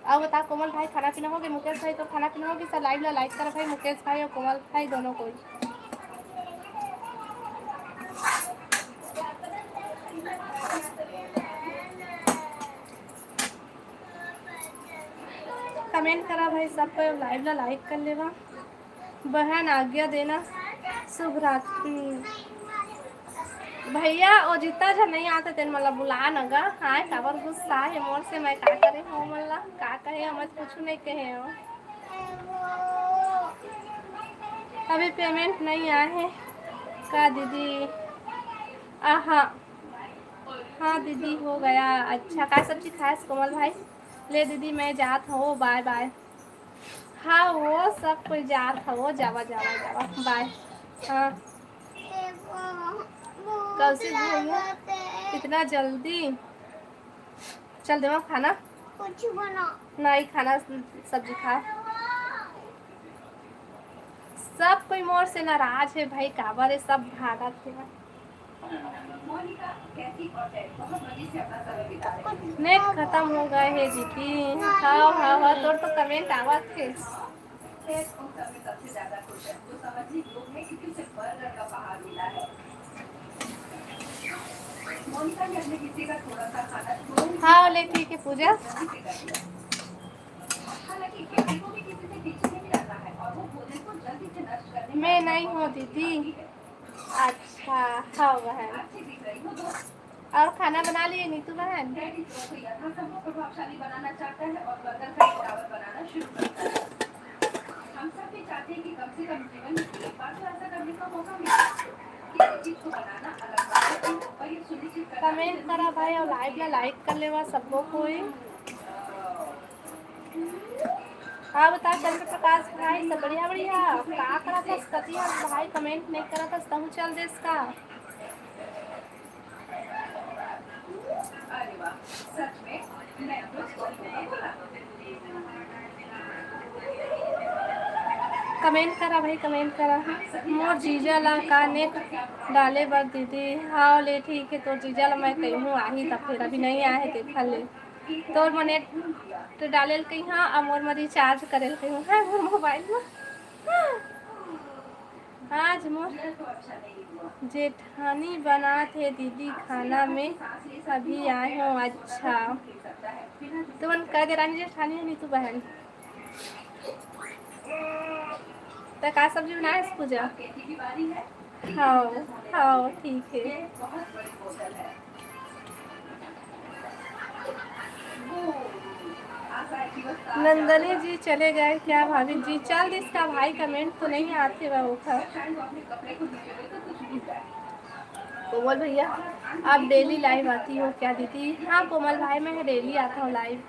अउ बता कोमल भाई, खाना पीना हो गए? मुकेश भाई, तो खाना पीना हो गए? सब लाइव ला लाइक करा भाई, मुकेश भाई और कोमल भाई दोनों कोई। कमेंट करा भाई, सब कोई लाइव ला लाइक कर लेवा। बहन आज्ञा देना, शुभ रात्रि। भैया, ओ जितना झन नहीं आते तेन मन ला बुला न गा। हाँ, काबर गुस्सा हे मोर से, मैं का करे हो मन ला, का कहे हो, मैं कुछ नहीं कहे हो। अभी payment नहीं आए हे का दीदी? आहा, हाँ दीदी, हो गया। अच्छा, का सब्जी खाए कोमल भाई? ले दीदी, मैं जात हूँ, bye bye। हाँ, वो सब कोई जात हवो, जावा, जावा, जावा, bye। हाँ। कौशिक भैया, इतना जल्दी? चल देवा खाना। कुछ बना। नहीं खाना, सब्जी खा। सब कोई मोर से नाराज हे भाई, काबर हे, सब भागत हे। नेट खतम हो गए हे दीदी। हाँ, हाँ, हाँ, तोर तो comment आवत हे। हाँ, ले ठीक हे पूजा। मैं नहीं हूँ दीदी। अच्छा, हाँ बहन। और खाना बना लिए नीतू बहन? Comment करा भाई और live ला like कर लेवा सबो कोई। हाँ, बता चंद्र प्रकाश भाई, सब बढ़िया, बढ़िया। का करत हस, कति हस भाई, comment नहीं करत हस, तहूँ चल देस का? Comment करा भाई, comment करा। मोर जीजा ला का net डाले बर दीदी? हाँ ले ठीक हे, तोर जीजा ला मैं कहिहूँ आही, त फेर अभी नहीं आए हे, देखा ले। तोर म net डाले ल कहिहा, अउ मोर म recharge करे ल कहिहूँ, हाँ, मोर mobile म। आज मोर जेठानी बनात हे दीदी खाना में, अभी आए हो। अच्छा, तुमन का देरानी जेठानी हो नीतू बहन? त का सब्जी बनाए हस पूजा? हाँ, हाँ, ठीक हे। नंदनी जी चले गए क्या भाभी जी? चल दिस का भाई, comment तो नहीं आते बा ओखर। कोमल भैया, आप daily live आती हो क्या दीदी? हाँ कोमल भाई, मैं daily आता हूँ live।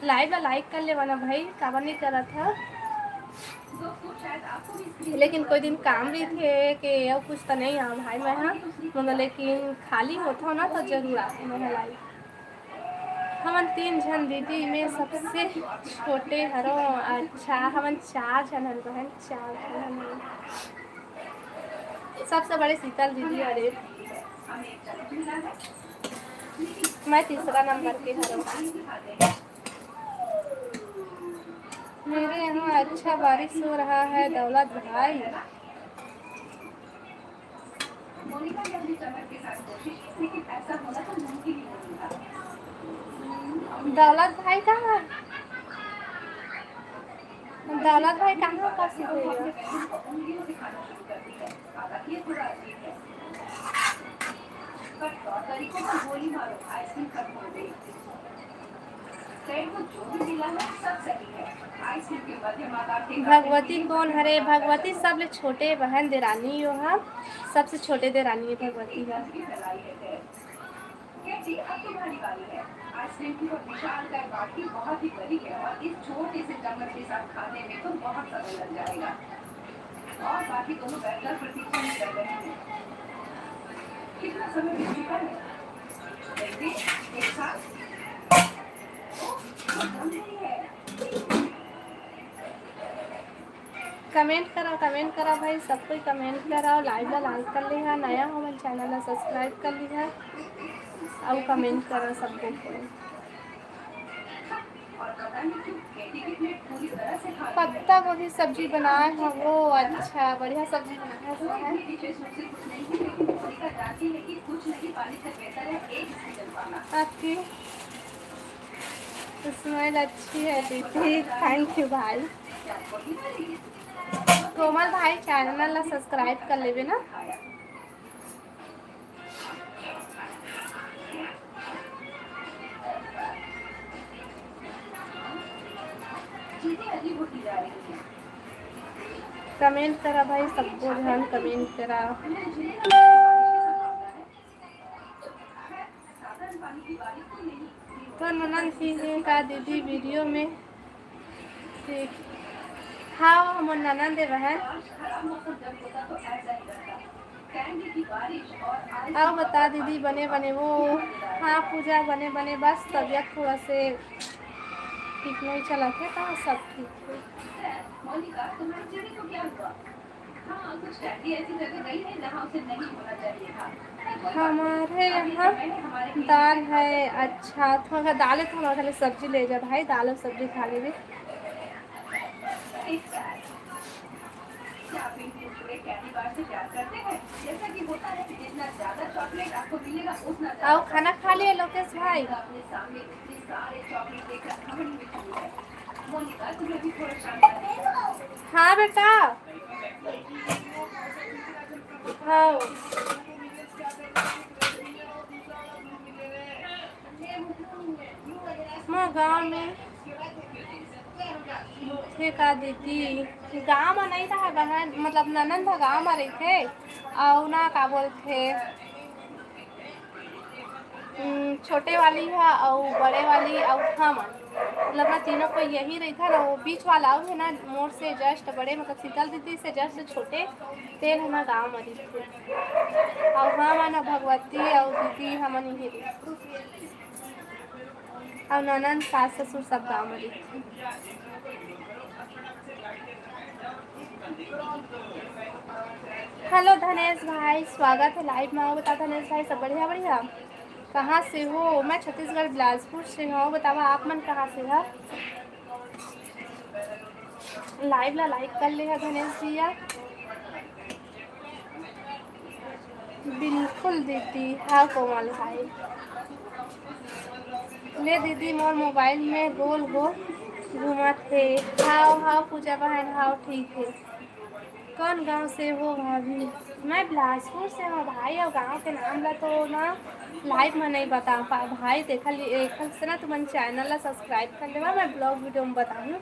Live ला like कर लेवा ना भाई, काबर नहीं करत ह? लेकिन कोई दिन काम रहिथे के अउ कुछ त नहीं आव भाई मैं ह, मतलब लेकिन खाली होथव ना तो जरूर आथे मैं ह live। हमन तीन झन दीदी, मैं सबसे छोटे हरों। अच्छा, हमन चार झन हन बहन, चार झन हन। सबसे बड़े शीतल दीदी हरे। मैं तीसरा नंबर के हरों। मेरे यहाँ अच्छा बारिश हो रहा है दौलत भाई। दौलत भाई कहाँ? दौलत भाई कहाँ का सीधे? भगवती कौन हरे? भगवती सबले छोटे बहन देरानी यो हा, सबसे छोटे देरानी है भगवती हा। Comment करा, comment करा भाई, सब कोई comment करा, live ला like कर लिहा, नया हो मन channel ला subscribe कर लिहा, अउ comment करा सब कोई। पत्ता गोभी सब्जी बनाए हो? वो अच्छा, बढ़िया सब्जी बनाए हो। आपकी smile अच्छी है दीदी, thank you भाई। कोमल भाई channel ला subscribe कर लेबे ना। कमेंट करा भाई, सबको झन कमेंट करा। तो ननद ही है का दीदी वीडियो में? ठीक। हाँ, हमर ननद है बहन। अउ बता दीदी, बने बने वो? हाँ पूजा, बने बने, बस तबीयत थोड़ा से ठीक नहीं चलत हे, तो सब ठीक है। हमारे यहाँ दाल है। अच्छा, थोड़ा दाल है, थोड़ा खाली सब्जी ले जा भाई, दाल और सब्जी खा लेबे। आओ, खाना खा लिए लोकेश भाई? हाँ बेटा। हाँ। मोर गाँव में थे का दीदी? गाँव में नहीं रहा बहन, मतलब ननद ह गाँव में रहिथे। अउ ना का बोलथे, उम, छोटे वाली ह अउ बड़े वाली अउ हमन, मतलब ना तीनों कोई यही रहिथन। वो बीच वाला अउ है ना, मोर से just बड़े, मतलब शीतल दीदी से just छोटे, तेन ह ना गाँव में रहिथे। अउ हमन ह भगवती अउ दीदी हमन यही रहिथन। अउ ननद, सास, ससुर सब गाँव में रहिथे। हेलो धनेश भाई, स्वागत है लाइव में। अउ बता धनेश भाई, सब बढ़िया बढ़िया? कहाँ से हो? मैं छत्तीसगढ़ बिलासपुर से हूँ। अउ बतावा, आप मन कहाँ से हो? लाइव ला लाइक कर ले धनेश भैया। बिल्कुल दीदी, हाँ कोमल भाई। ले दीदी, मोर मोबाइल में गोल हो घूमत हे। हाव हाव पूजा बहन, हाव ठीक है। कौन गांव से हो भाभी? मैं बिलासपुर से हूँ भाई, अउ गांव के नाम ला तो ना लाइव में नहीं बता पा भाई। देखा ली एक से ना तुमन चैनल ला सब्सक्राइब कर लेवा, मैं ब्लॉग वीडियो में बताऊँ।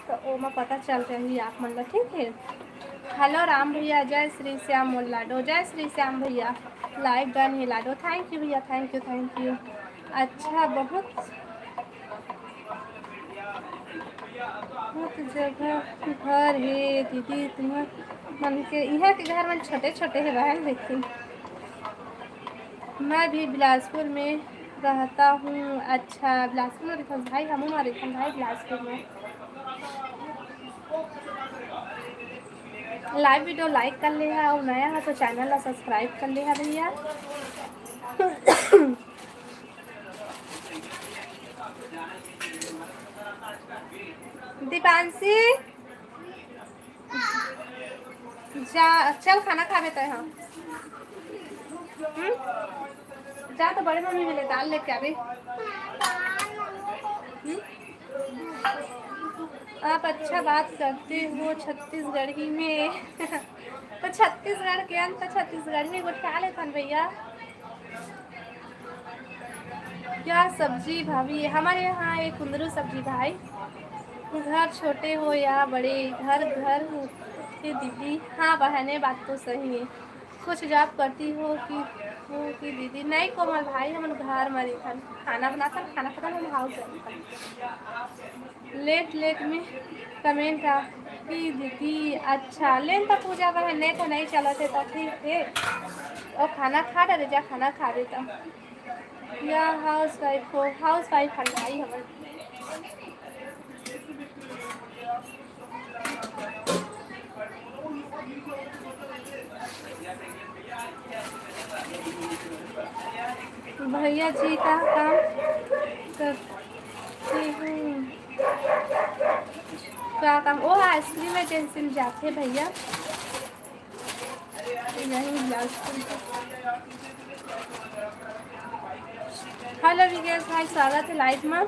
तो ओमा पता चल जाही आप मन ला, ठीक है। हेलो राम भैया, जय श्री श्याम मोर लाडो, जय श्री श्याम भैया। लाइव डन है लाडो, thank you भैया, thank you, thank you। अच्छा, बहुत बहुत जगह घर है दीदी, तुम्हार मन के यहाँ के घर मन छोटे छोटे है बहन, लेकिन मैं भी बिलासपुर में रहता हूँ। अच्छा, बिलासपुर में रहता भाई, हम हमारे भाई बिलासपुर में। लाइव वीडियो लाइक कर ले हा, अउ नया हा तो चैनल ला सब्सक्राइब कर ले हा भैया। दीपांशी, जा, चल खाना खाबे तय, हाँ। हम्म? जा तो बड़े मम्मी मिले दाल लेके आबे। हम्म? आप अच्छा बात करते हो छत्तीसगढ़ी में। तो छत्तीसगढ़ के अंत छत्तीसगढ़ी में गोठिया लेथन भैया। क्या सब्जी भाभी? हमारे यहाँ एक कुंदरू सब्जी भाई। घर छोटे हो या बड़े, घर घर होते दीदी। हाँ बहने, बात तो सही है। कुछ जॉब करती हो कि, हो कि दीदी? नहीं कोमल भाई, हम घर में रहिथन, खाना बनाथन, खाना खतम, हम हाउस वाइफ हन। लेट लेट में कमेंट आ कि दीदी। अच्छा, लेन तो पूजा बहन, नेट नहीं चलत है तो ठीक है। और खाना खा डरे जा, खाना खा दे तो। या हाउस वाइफ हो, हाउस वाइफ हन भाई हमन। भैया जी का काम करते हैं? का काम? ओ, आइसक्रीम एजेंसी में जाते भैया। यही बिलासपुर के। हेलो विकेश भाई, स्वागत है लाइव में।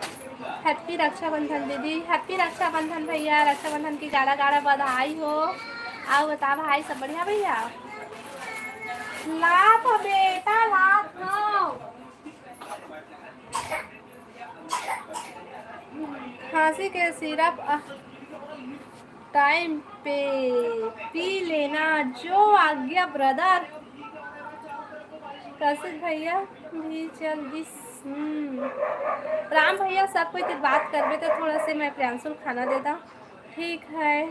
हैप्पी रक्षाबंधन दीदी, हैप्पी रक्षाबंधन भैया, रक्षाबंधन की गाड़ा गाड़ा बधाई हो। अउ बता भाई, सब बढ़िया भैया? लात हो बेटा, लात हो। खांसी के सिरप, अ, टाइम पे पी लेना जो आज्ञा ब्रदर। कशिश भैया भी चल दिस। हम्म। राम भैया, सब कोई तें बात करबे त थोड़ा से मैं प्रियांशु ल खाना दे दा। ठीक है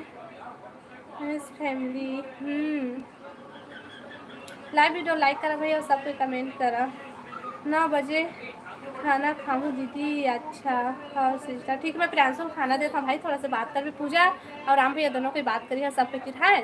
मिस फैमिली। हम्म। लाइव वीडियो लाइक करा भैया, सब कोई कमेंट करा। नौ बजे खाना खाऊँ दीदी। अच्छा, हाँ सिस्टर, ठीक, मैं प्रियांशु ल खाना देता हूँ भाई, थोड़ा से बात कर भी। पूजा और राम भैया दोनों कोई बात करिए, सब कोई, ठीक है।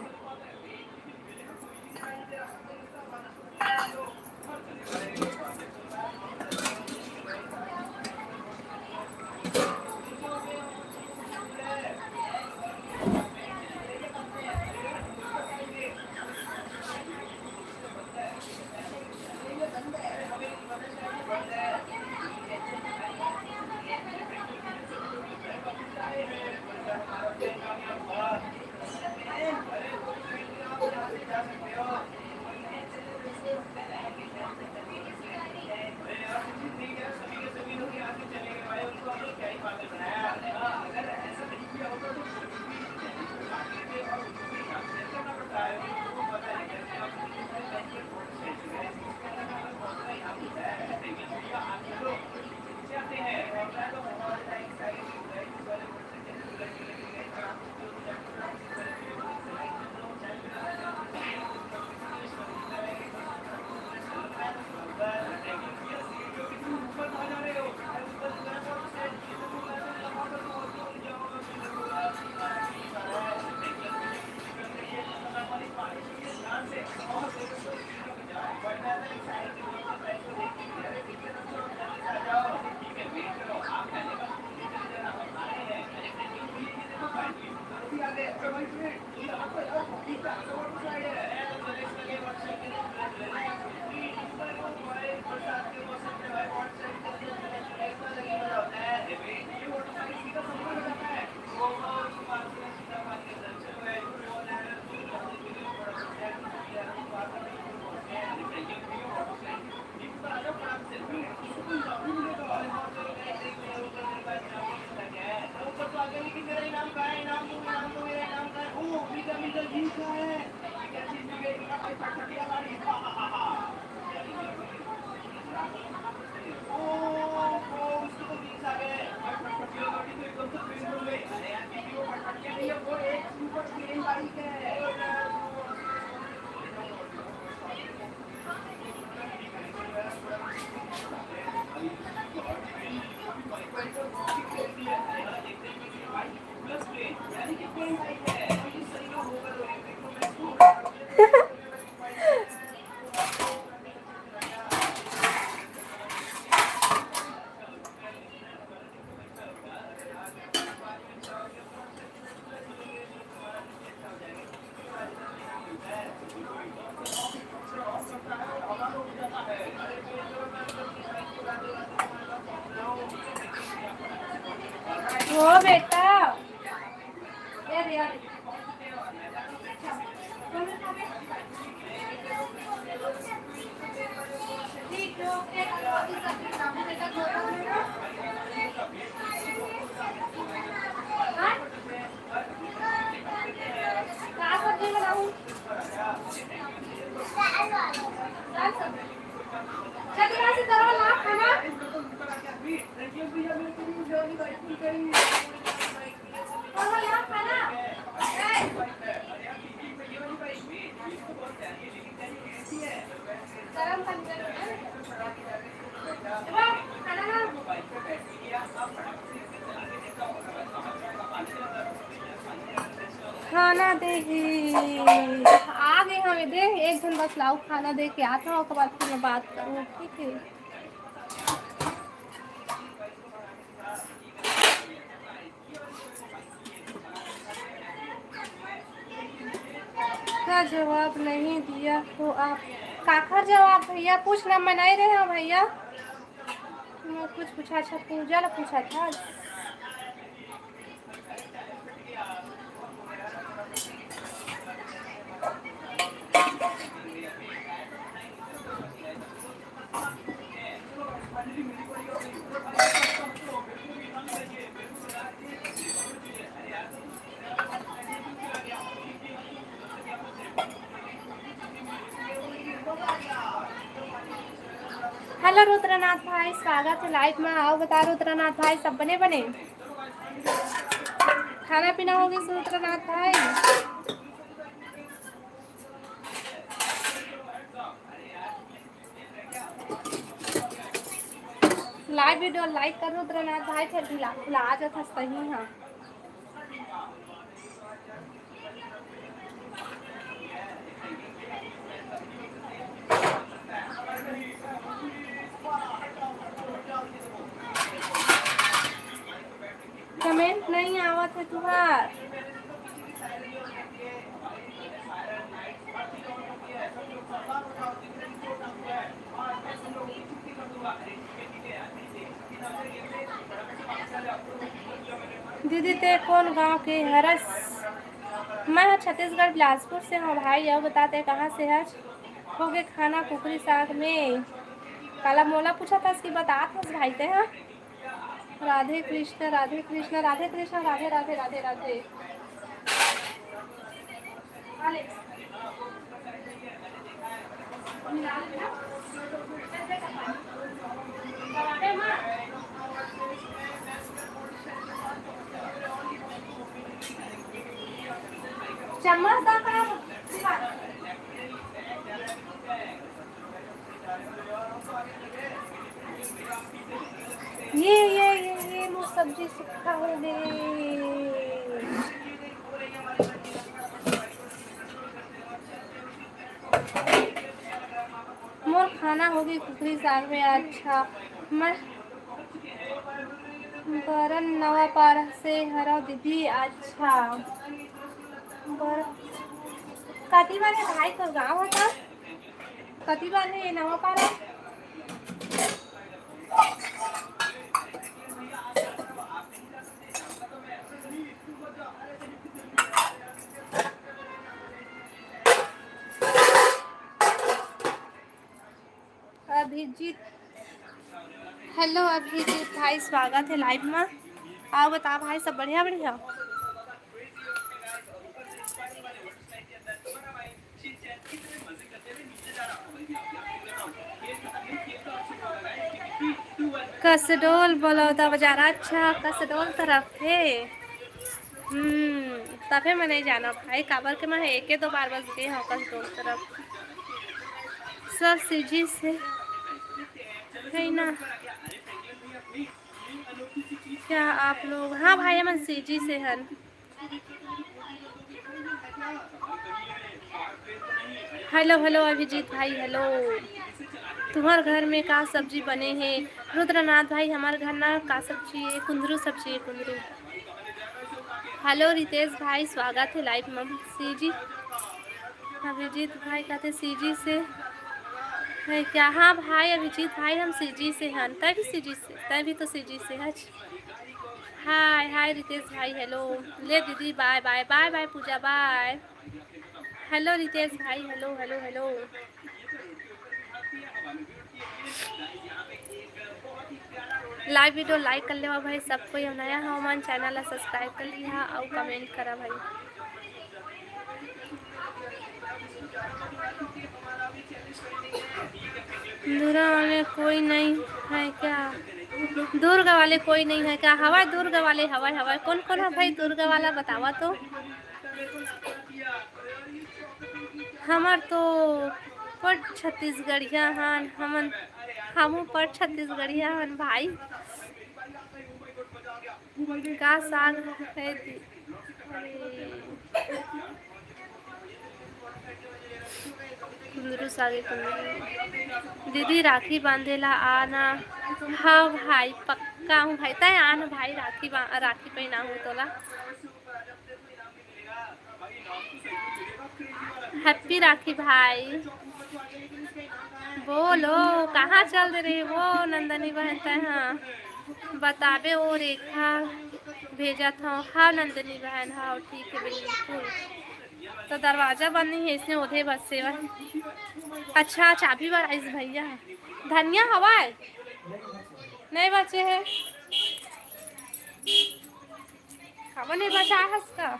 ओ बेटा, ए रे, आ रे। खाना दे ही। आ गे हवे दे, एक झन बस लाऊ खाना दे के आत हव, ओकर बाद फिर मैं बात करूँ, ठीक है? का जवाब नहीं दिया हो आप? काखर जवाब भैया? पूछ ना, मैं नहीं रहे हूँ भैया। मैं कुछ पूछा, अच्छा पूजा ला पूछा था। रुद्रनाथ भाई, स्वागत है लाइव में। आओ बता रुद्रनाथ भाई, सब बने बने? खाना पीना हो गया रुद्रनाथ भाई? लाइव वीडियो लाइक कर रुद्रनाथ भाई, फिर भुला, भुला जात हस तहीं, हाँ। कमेंट नहीं आवत है तुहार। दीदी, ते कोन गांव के हरस? मैं ह छत्तीसगढ़ बिलासपुर से हंव भाई। अउ बता, ते कहां से हस? होगे खाना कुकरी साग में? काला मोला पूछत हस कि बतात हस भाई ते ह? राधे कृष्ण, राधे कृष्ण, राधे कृष्ण, राधे राधे, राधे राधे। चम्मच दा का? ये, ये, ये, ये मोर सब्जी सुक्खा हो गे। मोर खाना हो गे कुकरी साग में। अच्छा, मैं बरन नवापारा से हरव दीदी। अच्छा, बर-, कति बने भाई तोर गाँव ह? कति बने नवापारा? अभिजीत, हेलो अभिजीत भाई, स्वागत है लाइव में। आओ बता भाई, सब बढ़िया बढ़िया? कसडोल बलौदा बाजार, अच्छा, कसडोल तरफ हे। हम्म, तभे मैं नहीं जाना भाई, काबर के मैं एके दो बार बस गे हंव कसडोल तरफ। सब सीजी से है ना? क्या आप लोग, हाँ भाई, हमन सीजी से हन। हेलो, हेलो अभिजीत भाई, हेलो। तुम्हर घर में का सब्जी बने हे? रुद्रनाथ भाई, हमर घर ना का सब्जी हे? कुंदरू सब्जी हे, कुंदरू। हेलो रितेश भाई, स्वागत है लाइव में। सीजी अभिजीत भाई कहते सीजी से है क्या? हाँ भाई अभिजीत भाई, हम सीजी से हन। तै भी सीजी से, तै भी तो सीजी से हच। हाय, हाय रितेश भाई, हेलो। ले दीदी, बाय, बाय, बाय, बाय पूजा, बाय। हेलो रितेश भाई, hello, hello, hello. Live video like कर लेवा भाई, सब कोई नया हो मन, चैनल ला सब्सक्राइब कर लिहा अउ कमेंट करा भाई। दुर्गा वाले कोई नहीं है क्या? दुर्ग वाले कोई नहीं है क्या? हवय दुर्ग वाले, हवय, हवय। कोन कोन है भाई दुर्ग वाला, बतावा तो। हमर तो पट छत्तीसगढ़िया हन, हमन, हमू पट छत्तीसगढ़िया हन भाई। का साग है दी-, अरे। कुंदरू सागे कुंदरू। दीदी राखी बांधे ला आना। हाँ भाई, पक्का हूँ भाई, तय आना भाई, राखी बा-, राखी पहनाहूँ तोला। हैप्पी राखी भाई। बोलो, कहाँ चल दे रही वो नंदनी बहन तय? हाँ, बताबे, वो रेखा भेजत हूँ। हाँ नंदनी बहन, हाँ ठीक है, बिल्कुल। तो दरवाजा बंद नहीं है, इसने ओढ़े बस सेवा। अच्छा, चाबी बर आइस भैया। धनिया हवाए? नहीं बचे है। काबर नहीं बचा हस का?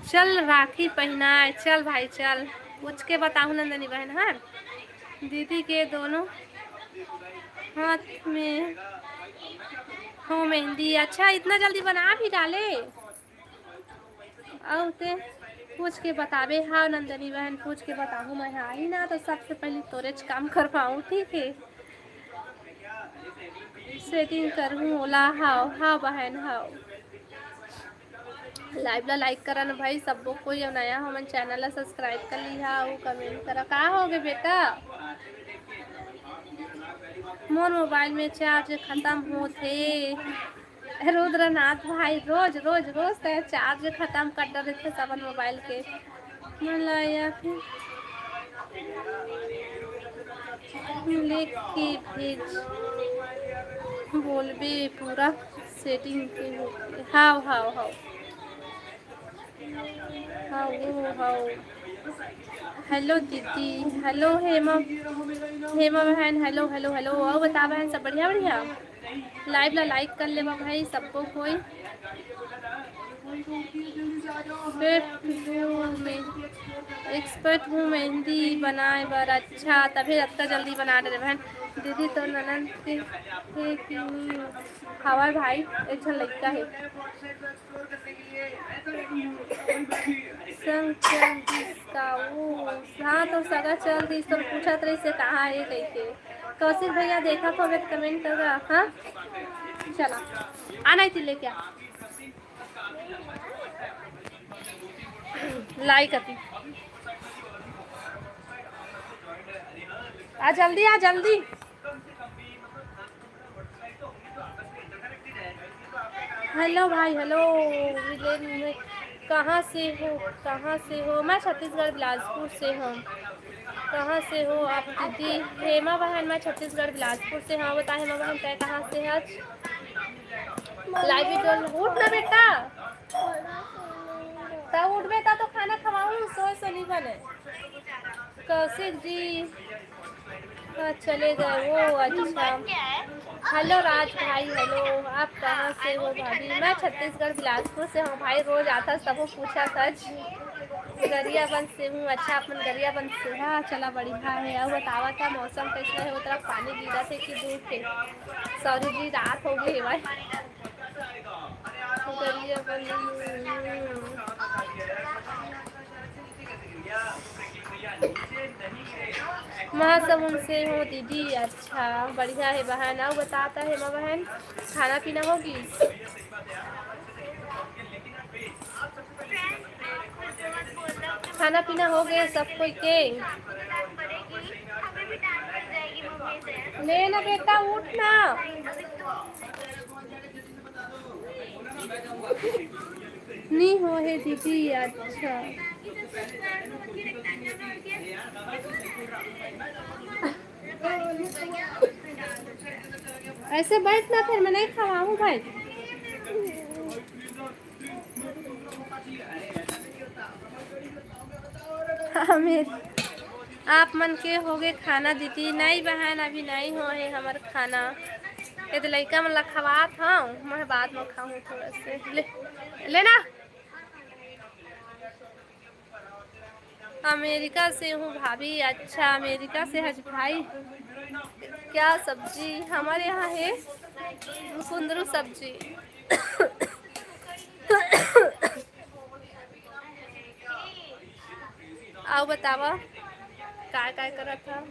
चल राखी पहिनाए, चल भाई चल। पूछ के बताहूँ नंदनी बहन, हाँ दीदी के दोनों हाथ में हो मेहंदी। अच्छा, इतना जल्दी बना भी डाले। अउ ते पूछ के बताबे। हाँ नंदनी बहन, पूछ के बताहूँ मैं। हाँ ही ना, तो सबसे पहले तोरेच काम करवाऊँ, ठीक है? सेटिंग करहूँ ओला। हाव हाव बहन हाव। लाइव ला लाइक करा न भाई, सबो कोई अउ नया हमन चैनल ला सब्सक्राइब कर लिहा अउ कमेंट करा। का होगे बेटा? मोर मोबाइल में चार्ज खत्म होथे। रुद्रनाथ भाई, रोज, रोज, रोज तैं चार्ज खत्म कर डरथे सबन मोबाइल के। मन ला या फिर लिख के भेज, बोलबे पूरा सेटिंग के होके। हाव, हाव, हाव। हाव, हाव। हेलो दीदी, हेलो हेमा, हेमा बहन, हेलो, हेलो, हेलो। अउ बता बहन, सब बढ़िया, बढ़िया? लाइव ला लाइक कर लेवा भाई, सबको कोई। एक्सपर्ट हूँ मैं, एक्सपर्ट हूँ मेहंदी बनाए बर। अच्छा, तभी अतना जल्दी बना डरे बहन। दीदी तो ननद के, के, के हवय भाई, एक झन लइका हे। संग चल दिस का वो? हाँ, तो सगा चल दिस, तो पूछत रहिस हे, कहाँ हे कहिके। कौशिक भैया, देखत होबे त कमेंट करगा, हाँ? चला, आना इति लेके आ। लाइक अति। आ जल्दी, आ जल्दी। हेलो भाई, हेलो। विलेन में कहाँ से हो, कहाँ से हो? मैं छत्तीसगढ़ बिलासपुर से हूँ। कहाँ से हो आप दीदी? हेमा बहन, मैं छत्तीसगढ़ बिलासपुर से हूँ। बता हेमा बहन, तय कहाँ से हच? लाइव वीडियो उठ ना बेटा, तब उठबे ता तो खाना खवाऊँ, सोए से नहीं बने। कौशिक जी, हाँ, चले गए वो, अच्छा। हेलो राज भाई, हेलो, आप कहाँ से हो भाभी? मैं छत्तीसगढ़ बिलासपुर से हूँ भाई, रोज आता सबो पूछा सच। गरियाबंद से हूँ। अच्छा, अपन गरियाबंद से। हाँ, चला बढ़िया है। अउ बतावा, का मौसम कैसे है? वो तरफ पानी गिरा थे कि दूर थे? सॉरी जी, रात हो गई है भाई। गरियाबंद। महासमुंद से हो दीदी। अच्छा, बढ़िया है बहन। अउ बताता है माँ बहन, खाना पीना होगी? खाना पीना हो गया सब कोई के? ले ना बेटा, उठ ना। नी हो हे दीदी, अच्छा। ऐसे बैठ ना, फिर मैं नहीं खवाऊँ भाई। हाँ, मेर-, आप मन के होगे खाना दीदी? नहीं बहन, अभी नहीं हो हे हमर खाना। ये तो लइका मन ला खवात हूँ, मैं बाद में खाऊँ थोड़ा से। ले, लेना। अमेरिका से हूँ भाभी। अच्छा, अमेरिका से हज भाई। क्या सब्जी? हमारे यहाँ है कुंदरू सब्जी। अउ बतावा, काय काय करत हा?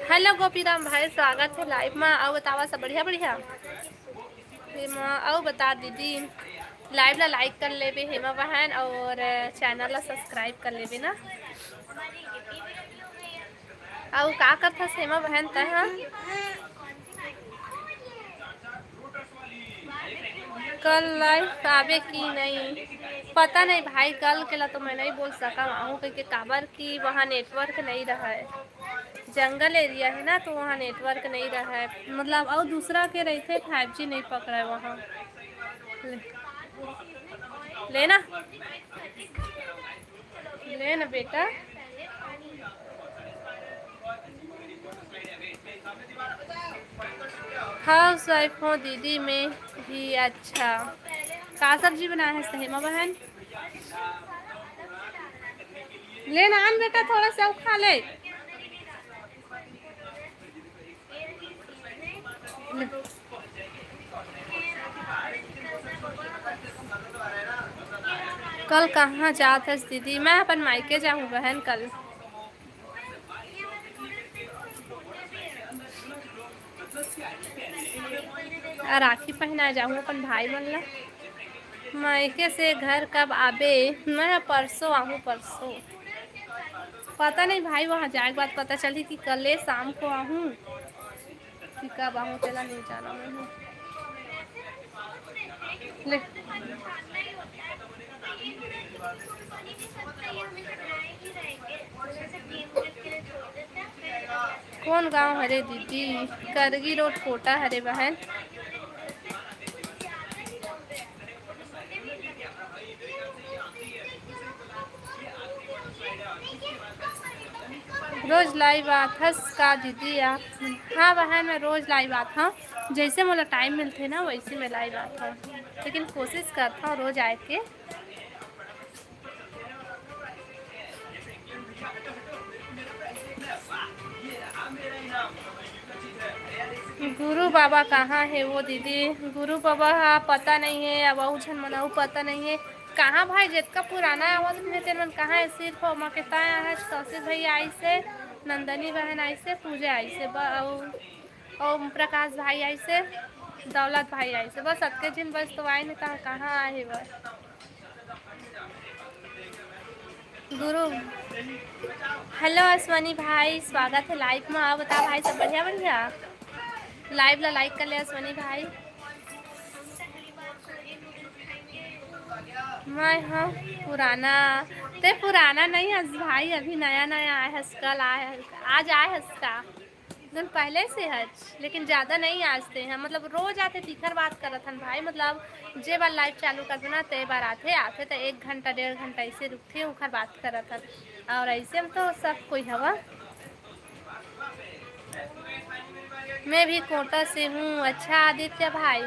हेलो गोपीराम भाई, स्वागत है लाइव मा। अउ बतावा, सब बढ़िया बढ़िया? एमा अउ बता दीदी, लाइव ला लाइक कर लेबे हेमा बहन, अउ चैनल ला सब्सक्राइब कर लेबे ना। अउ का करथस हेमा बहन तैं ह? कल लाइव आबे कि नहीं, पता नहीं भाई, कल के ला तो मैं नहीं बोल सकंव आहूं, कहिके काबर कि वहाँ नेटवर्क नहीं रहय, जंगल एरिया है ना, तो वहाँ नेटवर्क नहीं रहय, मतलब, अउ दूसरा के रहिथे, फाइव जी नहीं पकड़य वहाँ। ले, लेना, ले ना बेटा। हाउस वाइफ हो दीदी मैं भी। अच्छा, का सब्जी बनाए हस हेमा बहन? ले ना आन बेटा, थोड़ा सा खा ले। कल कहाँ जात हस दीदी? मैं अपन मायके जाहूँ बहन कल। आ, राखी पहनाए जाहूँ अपन भाई मन ला। मायके से घर कब आबे? मैं परसों आहूँ, परसों। पता नहीं भाई, वहाँ जाए के बाद पता चलही कि कल शाम को आहूँ कि कब आहूँ, तेला नहीं जाना मैं हूँ। ले। कौन गांव हरे दीदी? करगी रोड कोटा हरे बहन। रोज लाइव आथस का दीदी आप? हाँ बहन, मैं रोज लाइव आथंव, जैसे मोला टाइम मिलथे ना वैसे मैं लाइव आथंव, लेकिन कोशिश करथंव रोज आए के। गुरु बाबा कहाँ हे वो दीदी? गुरु बाबा हा पता नहीं है, अब अउ झन मन अउ पता नहीं है कहाँ भाई, जेतका पुराना आवत रहिथे तेन मन कहाँ है? सिर्फ ओमा के ताय आइस, कौशिक भैया आइस हे, नंदनी बहन आइस हे, पूजा आइस हे, ब-, अउ ओम प्रकाश भाई आइस हे, दौलत भाई आइस हे, बस अतके झिन बस तो आए नहीं, तहाँ कहाँ आए हे बस। गुरु, हेलो अश्वनी भाई, स्वागत है लाइव में। आओ बता भाई, सब बढ़िया बढ़िया? लाइव ला लाइक कर ले अश्वनी भाई। मैं हाँ पुराना, ते पुराना नहीं हस भाई, अभी नया नया आए हस, कल आए हस, आज आए हस का? दिन पहले से हच, लेकिन ज़्यादा नहीं आज ते हैं, मतलब रोज आथे तिखर बात करत हन भाई, मतलब जे बार लाइव चालू करबे ना ते बार आथे, आथे तो एक घंटा डेढ़ घंटा ऐसे रुकथे, उखर बात करत हन। और ऐसे में तो सब कोई हवा। मैं भी कोटा से हूँ। अच्छा आदित्य भाई,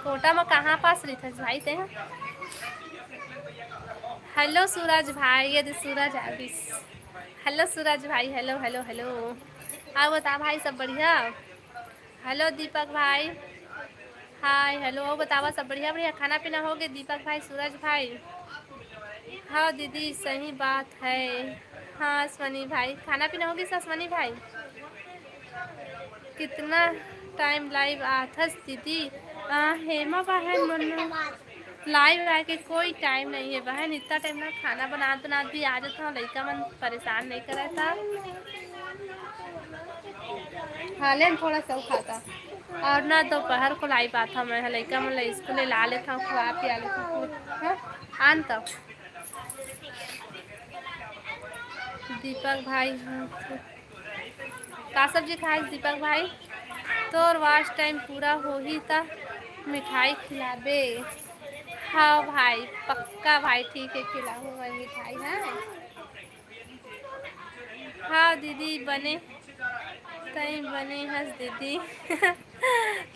कोटा में कहाँ पास रहिथस भाई ते? हेलो सूरज भाई, ये दे सूरज आ गिस। हेलो सूरज भाई, हेलो हेलो हेलो। अउ बता भाई, सब बढ़िया? हेलो दीपक भाई, हाय हेलो। अउ बतावा, सब बढ़िया बढ़िया? खाना पीना हो गे दीपक भाई, सूरज भाई? हाँ दीदी, सही बात है। हाँ अश्वनी भाई, खाना पीना हो गे अश्वनी भाई? कितना टाइम लाइव आथस दीदी? आ, हेमा बहन मन लाइव आए के कोई टाइम नहीं है बहन, इतना टाइम ना खाना बनात बनात भी आ जाता हूँ, लइका मन परेशान नहीं करे था। हाँ ले न थोड़ा सा खाता। और ना दोपहर को लाइव आता मैं, लइका मन ला स्कूल ला लेता हूँ, खवा पिया लेता हूँ। हाँ, आन तब दीपक भाई, हाँ, का सब्जी खाए दीपक भाई? तोर वॉच टाइम पूरा होही त मिठाई खिलाबे। हाँ भाई, पक्का भाई, ठीक है, खिलाहूँ मैं मिठाई। हाँ, हाँ दीदी, बने तई बने हस दीदी।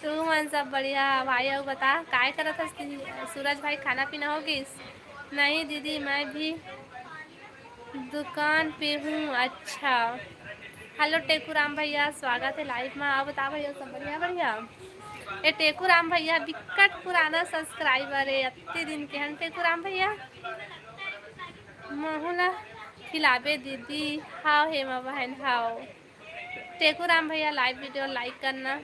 तू मन सब बढ़िया भाई। अउ बता, काय करत हस दीदी? सूरज भाई, खाना पीना हो गिस? नहीं दीदी, मैं भी दुकान पे हूँ। अच्छा, हेलो टेकू राम भैया, स्वागत है लाइव में। अउ बता भैया, सब बढ़िया बढ़िया? ए टेकू राम भैया बिकट पुराना सब्सक्राइबर है, अत्ते दिन के हन टेकू राम भैया। महू ला खिलाबे दीदी। हाव हेमा बहन, हाव। टेकू राम भैया, लाइव वीडियो लाइक करना।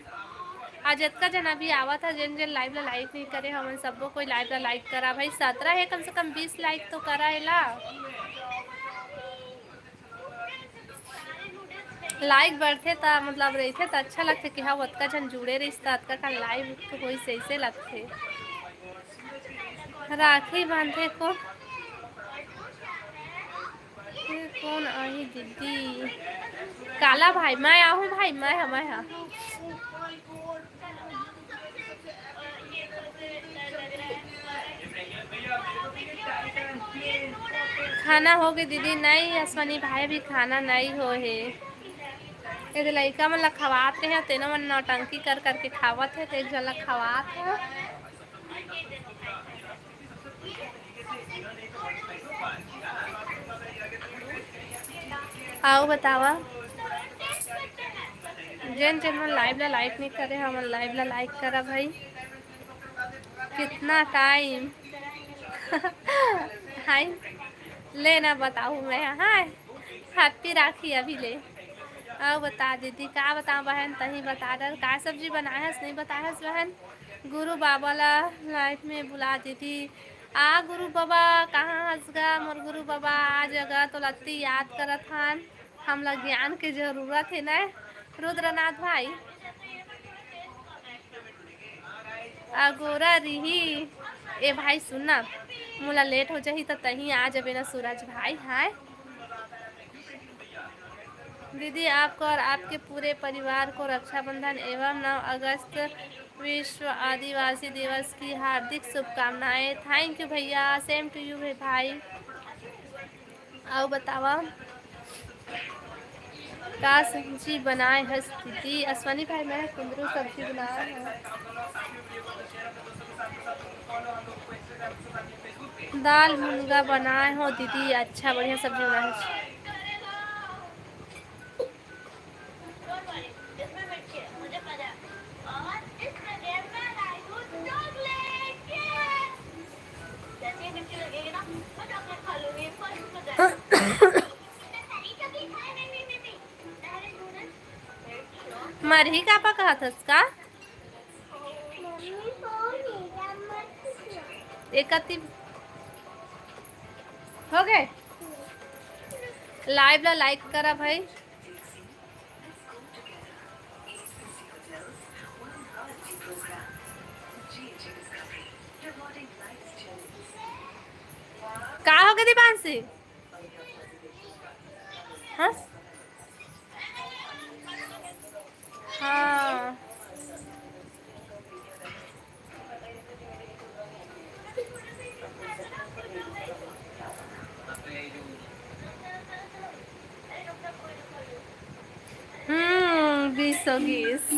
आज जतका जना भी आवत है, जेन जेन लाइव ला लाइक नहीं करे, हमन सबो कोई लाइव ला लाइक करा भाई। सतरा है, कम से कम बीस लाइक तो करा एला। लाइक बढ़थे त मतलब रहिथे त अच्छा लगथे कि हाँ, ओतका झन जुड़े रहिस त अतका कन लाइव होइस, अइसे लगथे। राखी बांधे को ये कौन आही दीदी? काला भाई, मैं आहूँ भाई, मैं हा, मैं हा। खाना होगे दीदी? नहीं अश्वनी भाई, अभी खाना नहीं होहे। ये दे लइका मन ला खवात हे, तेनो मन नौटंकी कर करके खावत हे, तो एक झन ला खवात हे। अउ बतावा, जेन जेन मन लाइव ला लाइक नहीं करे, हमन लाइव ला लाइक करा भाई। कितना टाइम? हाय, ले ना बताहूँ मैं, हाय, हैप्पी राखी अभी ले। अउ बता दीदी, का बताओ बहन, तही बता डर, का सब्जी बनाए हस, नहीं बताए हस बहन? गुरु बाबा ला लाइव में बुला दीदी। आ गुरु बाबा, कहाँ हस गा मोर गुरु बाबा? आ जगह तो लत्ती याद करत हन, हमला ज्ञान के जरूरत हे ना रुद्रनाथ भाई। अगोरा रिही। ए भाई सुन ना, मोला लेट हो जाही त तहीं आ जबे ना सूरज भाई। हाय दीदी, आपको और आपके पूरे परिवार को रक्षाबंधन एवं नौ अगस्त विश्व आदिवासी दिवस की हार्दिक शुभकामनाएं। Thank you भैया, same to you भाई। अउ बतावा, का सब्जी बनाए हस दीदी? अश्वनी भाई, मैं कुंदरू सब्जी बनाए हूँ। दाल मुनगा बनाए हो दीदी, अच्छा बढ़िया सब्जी बनाए हो। मरही का पकाथस का? एक अति हो गए। लाइव ला लाइक करा भाई। का हो गए दीपांशी? हाँ? हाँ। हम्म, बीस सौ बीस।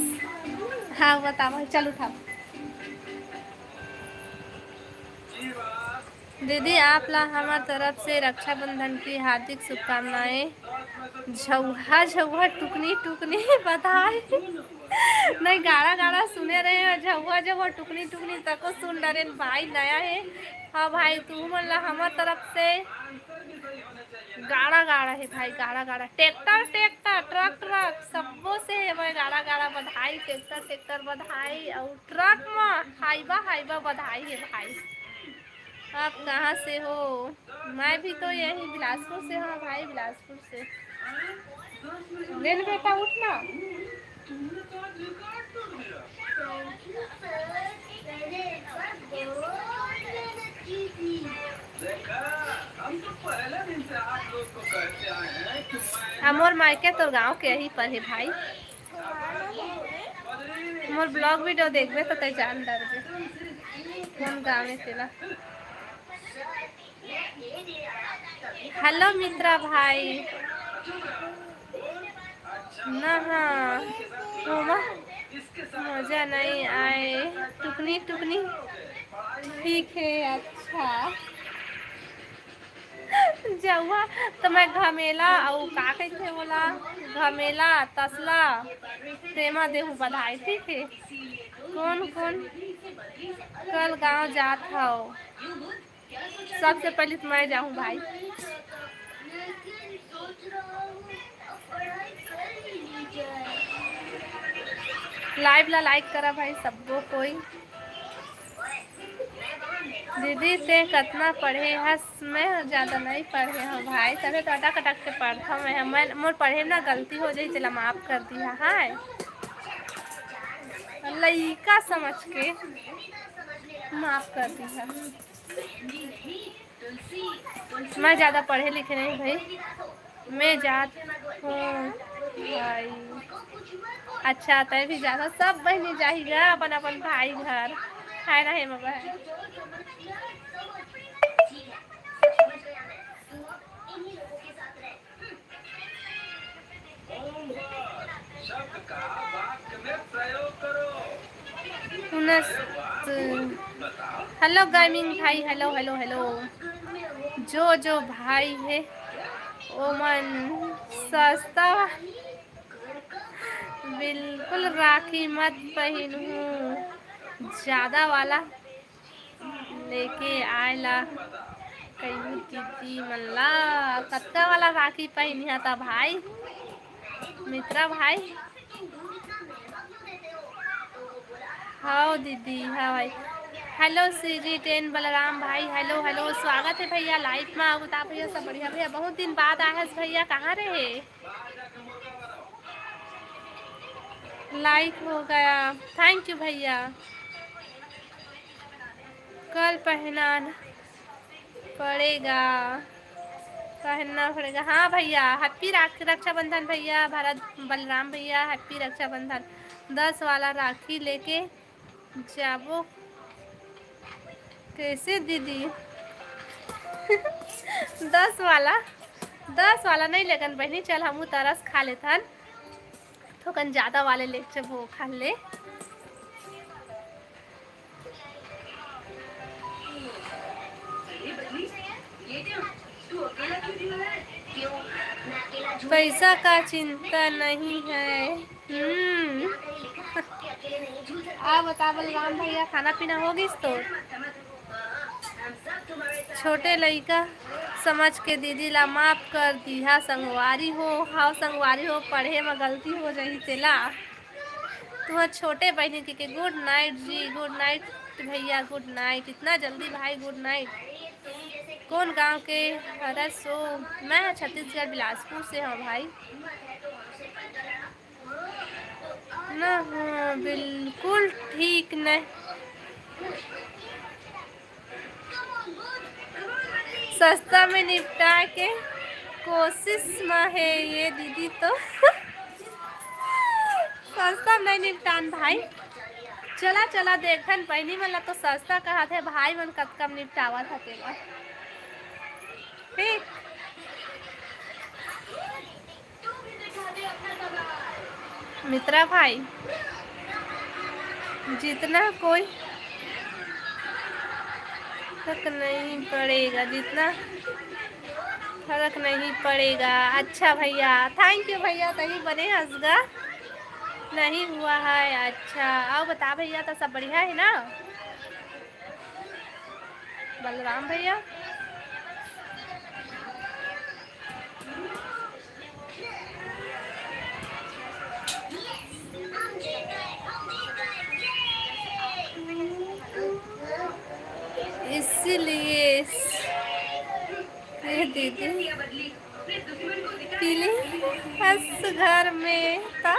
हाँ, बताओ, चल उठाओ। दीदी, आप ला हमर तरफ से रक्षाबंधन की हार्दिक शुभकामनाएं। झउहा झउहा टुकनी टुकनी बधाई। नहीं, गाड़ा गाड़ा सुने रहे हैं, झउहा झउहा टुकनी टुकनी तको सुन डरेन भाई, नया है। हाँ भाई, तू मन ला हमर तरफ से गाड़ा गाड़ा है भाई, गाड़ा गाड़ा। ट्रैक्टर ट्रैक्टर, ट्रक ट्रक, सबो से है भाई गाड़ा गाड़ा बधाई। ट्रैक्टर ट्रैक्टर बधाई और ट्रक में हाइबा हाइबा बधाई है भाई। आप कहाँ से हो? मैं भी तो यही बिलासपुर से हूँ भाई, बिलासपुर से। ले ना बेटा, उठ ना। देखा, हम तो पहले दिन से आप लोग को कहते आए हैं कि मैं आ मोर मायके तोर गांव के यही पर है भाई। मोर ब्लॉग वीडियो देखबे तो तै जान डरबे कौन गांव है तेला। हेलो मित्रा भाई। ना हाँ, होमा मजा नहीं आए। टुकनी टुकनी ठीक है। अच्छा। जउहा तो मैं घमेला अउ का कहिथे ओला, घमेला तसला तेमा देहूँ बधाई, ठीक है। कौन कौन कल गांव जात हव? सबसे पहले तो मैं जाऊँ भाई। लाइव ला लाइक करा भाई सबको कोई। दीदी, ते कतना पढ़े हस? मैं ज्यादा नहीं पढ़े हूँ भाई, तबे तो अटक अटक के पढ़ता हूँ मैं। मैं, मोर पढ़े में ना गलती हो जाई, तेला माफ कर दिहा, हाय। लइका समझ के माफ कर दिहा। मैं ज्यादा पढ़े लिखे नहीं भाई, मैं जात हूँ भाई। अच्छा, तय भी जाना, सब बहनी जाही गा अपन अपन भाई घर, है ना हेमा बहन? उनस-, हेलो गेमिंग भाई, हेलो, हेलो, हेलो। जो जो भाई हे, ओमन सस्ता, बिल्कुल राखी मत पहिनहू, ज्यादा वाला लेके आए ला कहिहू दीदी मन ला। कतका वाला राखी पहिनिहा ता भाई, मित्रा भाई? हव दीदी, हव भाई। हेलो श्री टेन बलराम भाई, हेलो, हेलो, स्वागत है भैया लाइव में। अउ बता भैया, सब बढ़िया भैया? बहुत दिन बाद आए हस भैया, कहाँ रहे? लाइक हो गया, थैंक यू भैया। कल पहनाना पड़ेगा, पहनना पड़ेगा। हाँ भैया, हैप्पी राख-, रक्षाबंधन भैया, भरत बलराम भैया, हैप्पी रक्षाबंधन। दस वाला राखी लेके जाबो कैसे दीदी? दस वाला, दस वाला नहीं लेकन बहनी, चल हमू तरस खा लेथन, थोकन ज्यादा वाले ले जबो खा ले। पैसा का चिंता नहीं है। हम्म। आ बता बलराम भैया, खाना पीना हो गिस तो? छोटे लइका समझ के दीदी ला माफ कर दिहा संगवारी हो। हाँ संगवारी हो, पढ़े में गलती हो जाही तेला। तुहर छोटे बहिनी के, के गुड नाइट जी, गुड नाइट भैया, गुड नाइट। इतना जल्दी भाई, गुड नाइट। कौन गांव के हरस हो? मैं छत्तीसगढ़ बिलासपुर से हूँ भाई। ना, हाँ, बिल्कुल ठीक नहीं। सस्ता में निपटाए के कोशिश में है ये दीदी तो। सस्ता में नहीं निपटान भाई। चला, चला देखन बहनी मन ला तो सस्ता कहा थे, भाई मन कतका में निपटावा था तेला। ठीक। मित्रा भाई, जितना कोई फर्क नहीं पड़ेगा, जितना फर्क नहीं पड़ेगा। अच्छा भैया, थैंक यू भैया, तही बने हंसगा नहीं हुआ है। अच्छा, आओ बता भैया, तो सब बढ़िया है ना? बलराम भैया। इसीलिए ये दीदी पीली हंस घर में था।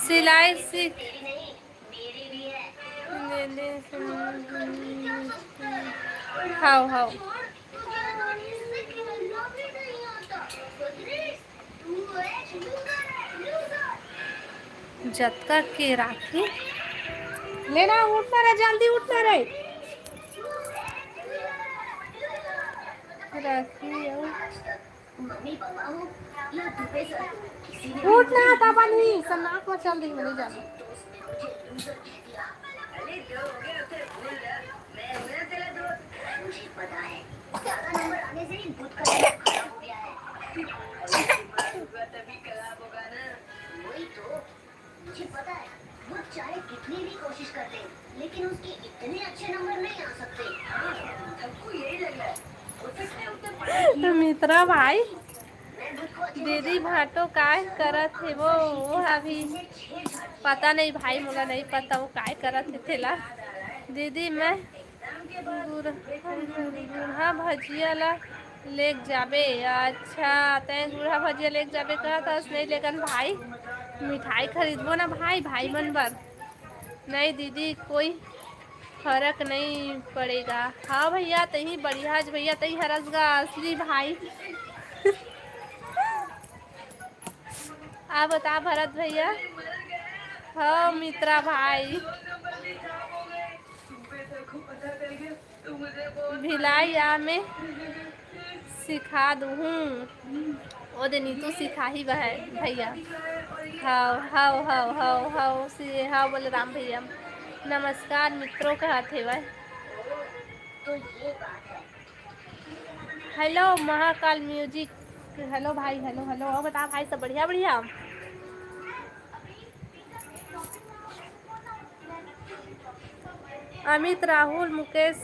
सिलाई सीख। हाव, हाव। जतका के राखी लेना, उठना रे, जल्दी उठना रे। राखी अउ मम्मी पापा हो या दुबे सर, किसी ने उठ ना, तबा नहीं, सन्नाक में चल दी, नहीं जाना। दोस्त ने मुझे लूजर कह दिया। अरे जो हो गया उसे भूल जा, मैं हूं ना तेरा दोस्त। मुझे पता है, ज्यादा नंबर आने से ही बुध का दिमाग खराब हो गया है। अरे दिमाग होगा तभी खराब होगा ना। वही तो। मुझे पता है, वो चाहे कितनी भी कोशिश कर ले, लेकिन उसके इतने अच्छे नंबर नहीं आ सकते। हाँ, सबको यही लग रहा है। हो सकता है उसे पढ़ाई की तो मित्रा भाई, मैं बुध को दीदी भांटो काय करत हे वो, वो अभी पता नहीं भाई, मोला नहीं पता वो काय करत हे तेला। दीदी मैं गुर-, गुरहा भजिया ला लेक जाबे। अच्छा, तैं गुरहा भजिया लेक जाबे कहत हस, नहीं लेकन भाई, मिठाई खरीदबो ना भाई, भाई मन बर। नहीं दीदी, कोई फरक नहीं पड़ेगा। हाँ भैया, तही बढ़िया हस भैया, तही हरस गा असली भाई। आ बता भरत भैया। हाँ मित्रा भाई, भिलाई आ में सिखा दूहूँ। ओ दे नीतू सिखाही बहन भैया। हाव, हाव, हाव, हाव, हाव, से, हाव बलराम भैया। नमस्कार मित्रों कहत हेवय। हेलो महाकाल म्यूजिक, हेलो भाई, हेलो, हेलो। और बता भाई, सब बढ़िया, बढ़िया? अमित, राहुल, मुकेश,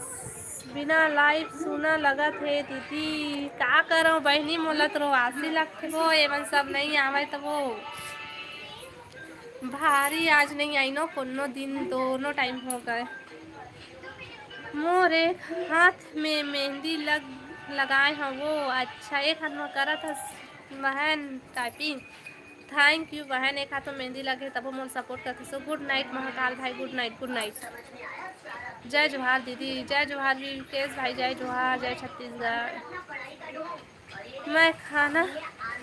बिना लाइव सुना लगत हे दीदी। का करो बहिनी, मोला तो रोवासी लगथे वो, एमन सब नहीं आवय तो वो भारी आज नहीं आई नो, कोनो दिन दोनों टाइम हो गए। मोर एक हाथ में मेहंदी लग, लगाए हव वो। अच्छा, एक हाथ में करत हस बहन टाइपिंग। थैंक यू बहन, एक हाथ में मेहंदी लगे तबो मोर सपोर्ट करथे। सो गुड नाइट महाकाल भाई, गुड नाइट, गुड नाइट। जय जोहार दीदी, जय जोहार विकेश भाई, जय जोहार, जय छत्तीसगढ़। मैं खाना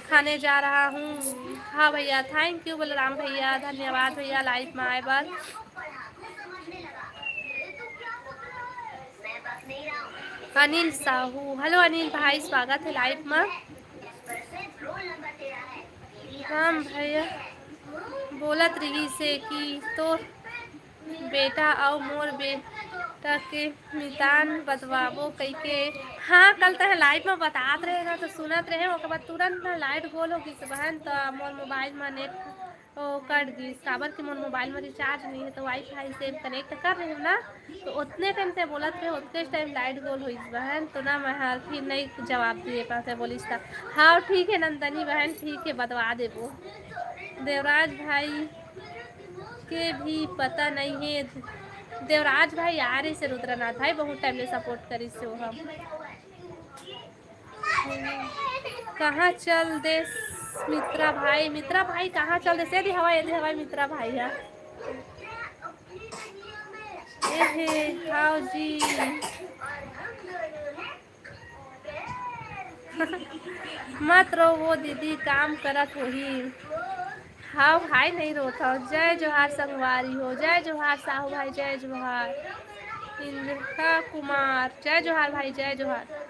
खाने जा रहा हूँ। हाँ भैया, थैंक यू बलराम भैया, धन्यवाद भैया लाइव में आए बर। अनिल साहू, हेलो अनिल भाई, स्वागत है लाइव में। राम भैया बोलत रहिस हे कि तोर बेटा अउ मोर बेटा के मितान बतवाबो कहिके। हाँ, कल तैं लाइव में बतात रहे ना, तो सुनत रहे, ओकर बाद तुरंत ना लाइट गोल हो गिस बहन, तो मोर मोबाइल में नेट ओ कट गिस, काबर कि मोर मोबाइल में रिचार्ज नहीं है, तो वाईफाई से कनेक्ट कर रहे हो ना, तो उतने टाइम तैं बोलत रहे, उतने टाइम लाइट गोल होइस बहन, तो ना मैं हर फिर नहीं जवाब दिए पाते बोलिस था। हाँ ठीक है नंदनी बहन, ठीक है, बतवा देबो। देवराज भाई के भी पता नहीं है। देवराज भाई आ रहे से रुद्रनाथ भाई बहुत टाइम ले सपोर्ट करिस हो हम। कहाँ चल देस मित्रा भाई? मित्रा भाई कहाँ चल देस? यदि हवा, यदि हवा मित्रा भाई है। ए हे, हाव जी। मत रो वो दीदी, काम करत होही। हाव भाई, नहीं रोत हव। जय जोहार संगवारी हो, जय जोहार साहू भाई, जय जोहार। इंद्रा कुमार, जय जोहार भाई, जय जोहार।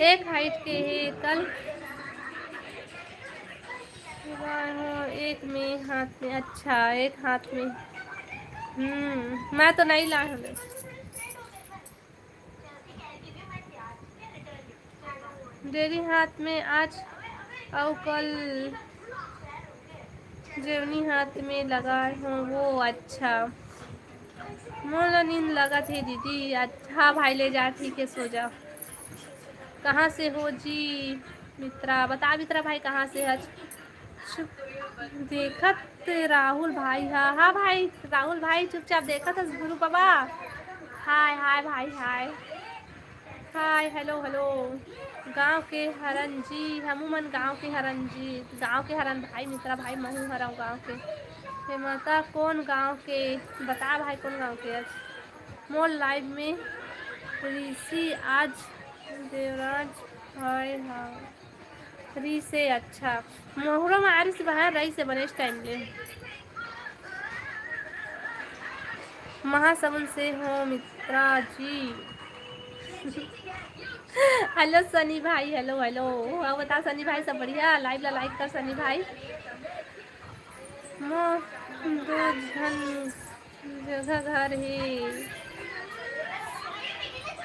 एक हाइट के हे कल। एक में हाथ में, अच्छा, एक हाथ में। हम्म, मैं तो नहीं ला हूँ। डेरी हाथ में आज अउ कल जेवनी हाथ में लगाए हो वो। अच्छा, मोला नींद लगत हे दीदी। अच्छा भाई, ले जा, ठीक है, सो जा। कहाँ से हो जी मित्रा? बता मित्रा भाई, कहाँ से हच? चुप, देखत राहुल भाई हा। हाँ भाई, राहुल भाई चुपचाप देखत हस गुरु बाबा। हाय, हाय भाई, हाय। हाय, हेलो, हेलो। गांव के हरन जी, हमू मन गांव के हरन जी। गांव के हरन भाई, मित्रा भाई, महू हरव गांव के। हे माता, कौन गांव के? बता भाई, कौन गांव के हच? मोर लाइव में ऋषि आज देवराज भाई हा। रहिसे, अच्छा। मोहरो में आ रहिसे बहन, रहिसे बनेच टाइम ले। महासमुंद से हो मित्रा जी। हेलो सनी भाई, हेलो, हेलो। अउ बता सनी भाई, सब बढ़िया? लाइव ला लाइक कर सनी भाई। मोर दो झन जगह घर हे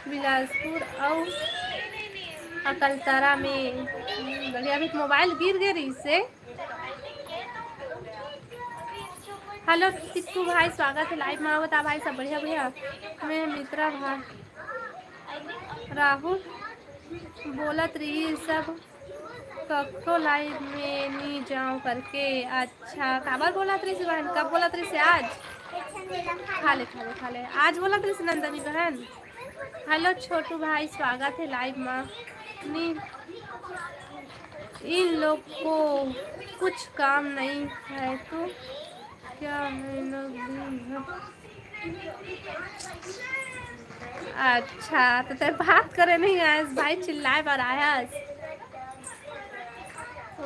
बिलासपुर अउ अकलतरा में। बढ़िया, अभी तो मोबाइल गिर गे रहिसे। हेलो टिक्कू भाई, स्वागत है लाइव में। बता भाई, सब बढ़िया भैया? मैं मित्रा भाई राहुल बोलत रही सब कखो लाइव में नी जाओ करके। अच्छा, काबर बोलत रही बहन? कब बोलत रही? आज? खा ले, खा ले, खा ले। आज बोलत रही नंदनी बहन। हेलो छोटू भाई, स्वागत है लाइव में। नी, इन लोग को कुछ काम नहीं है तो क्या है लोग दिन भर। अच्छा, तो तेरे बात करे नहीं आयस भाई, चिल्लाए बर आयस।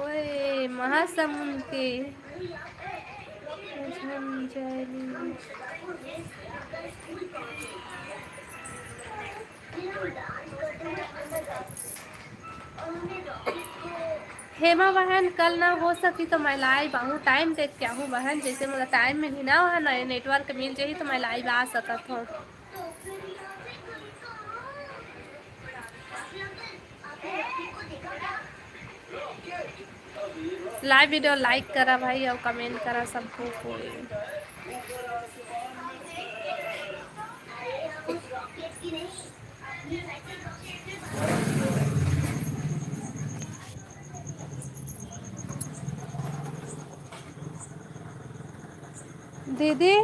ओए, महासमुंद के। हेमा बहन, कल ना हो सकी तो मैं लाइव आहूँ, टाइम देख के आहूँ बहन, जैसे मोला टाइम मिलही ना, वहाँ नए नेटवर्क मिल जाही तो मैं लाइव आ सकत हूँ। लाइव वीडियो लाइक करा भाई और कमेंट करा सबको कोई। दीदी,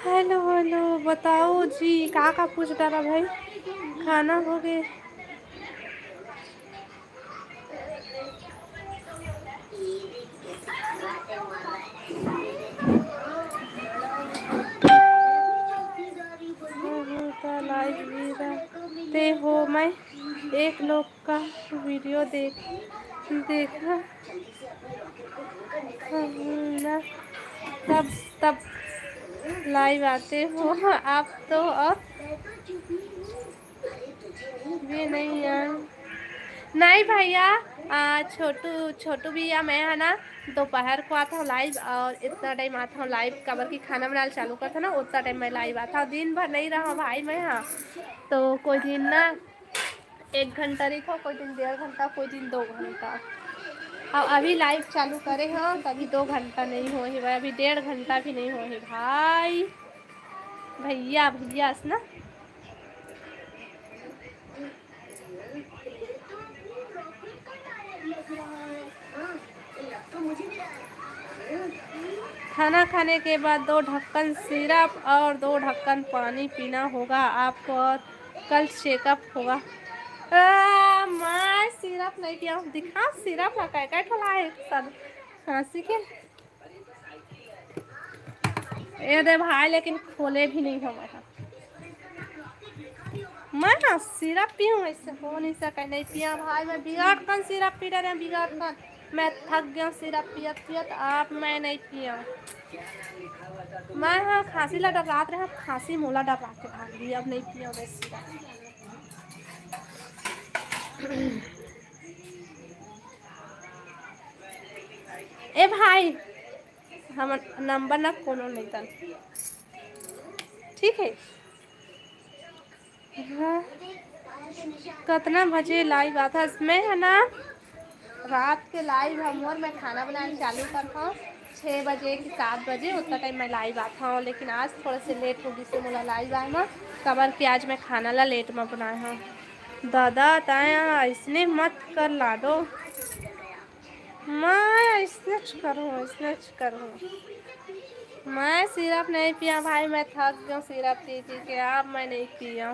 हेलो, हेलो, बताओ जी, का का पूछ डारा भाई? खाना हो गए? लाइव भी रहते हो, मैं एक लोग का वीडियो देख, देखा ना, तब, तब लाइव आते हो आप तो। और भी नहीं यार, नहीं भैया, आ, छोटू, छोटू भैया, मैं है ना, दोपहर को आता हूँ लाइव और इतना टाइम आता हूँ लाइव, काबर कि खाना बनाना चालू करता ना, उतना टाइम मैं लाइव आता हूँ। दिन भर नहीं रहा भाई मैं, हाँ, तो कोई दिन ना एक घंटा रहिथव, कोई दिन डेढ़ घंटा, कोई दिन दो घंटा। अब अभी लाइव चालू करे हो, तो अभी दो घंटा नहीं होहे भाई, अभी डेढ़ घंटा भी नहीं होहे भाई। भैया, भैया अस ना। खाना खाने के बाद दो ढक्कन सिरप और दो ढक्कन पानी पीना होगा आपको, और कल चेकअप होगा। आ, मैं सिरप नहीं पिया हूँ। दिखा सिरप ला, काय काय ठोला है सब खांसी के। ए दे भाई, लेकिन खोले भी नहीं हो मैं हा। मैं हा सिरप पीऊँ, ऐसे हो नहीं सके, नहीं पिया भाई। मैं बिगाड़ कन सिरप पी डरे, बिगाड़ कन। मैं थक गया सिरप पियत पियत, आप मैं नहीं पिया। मैं हा खांसी ला डरात रहे, खांसी मोला डरा के भाग ली, अब नहीं पिया मैं सिरप। ए भाई, हमर नंबर ना कोनो नहीं तन, ठीक है? हाँ। कतना बजे लाइव आथस? मैं है ना, रात के लाइव हम और मैं खाना बनाना चालू करता हूँ। छः बजे कि सात बजे, उतना टाइम मैं लाइव आत हूँ, लेकिन आज थोड़ा से लेट हो गई से मोला लाइव आए में, काबर कि आज मैं खाना ला लेट में बनाए हूँ। दादा, तैं ऐसने मत कर लाडो, मैं ऐसने करूँ, ऐसने करूँ। मैं सिरप नहीं पिया भाई, मैं थक गया सिरप पी पी के, अब मैं नहीं पिया।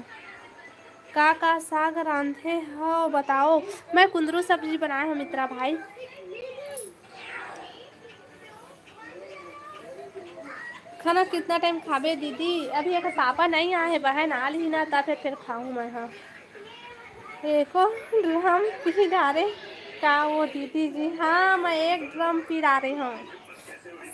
का का साग रांधे हो बताओ? मैं कुंदरू सब्जी बनाए हूँ मित्रा भाई। खाना कितना टाइम खाबे दीदी? अभी अगर पापा नहीं आए हैं, बहन आ ली ना, तब फिर, फिर खाऊँ मैं। हाँ, एको ड्रम पी डारे का वो दीदी जी? हाँ, मैं एक ड्रम पी डारे हूँ।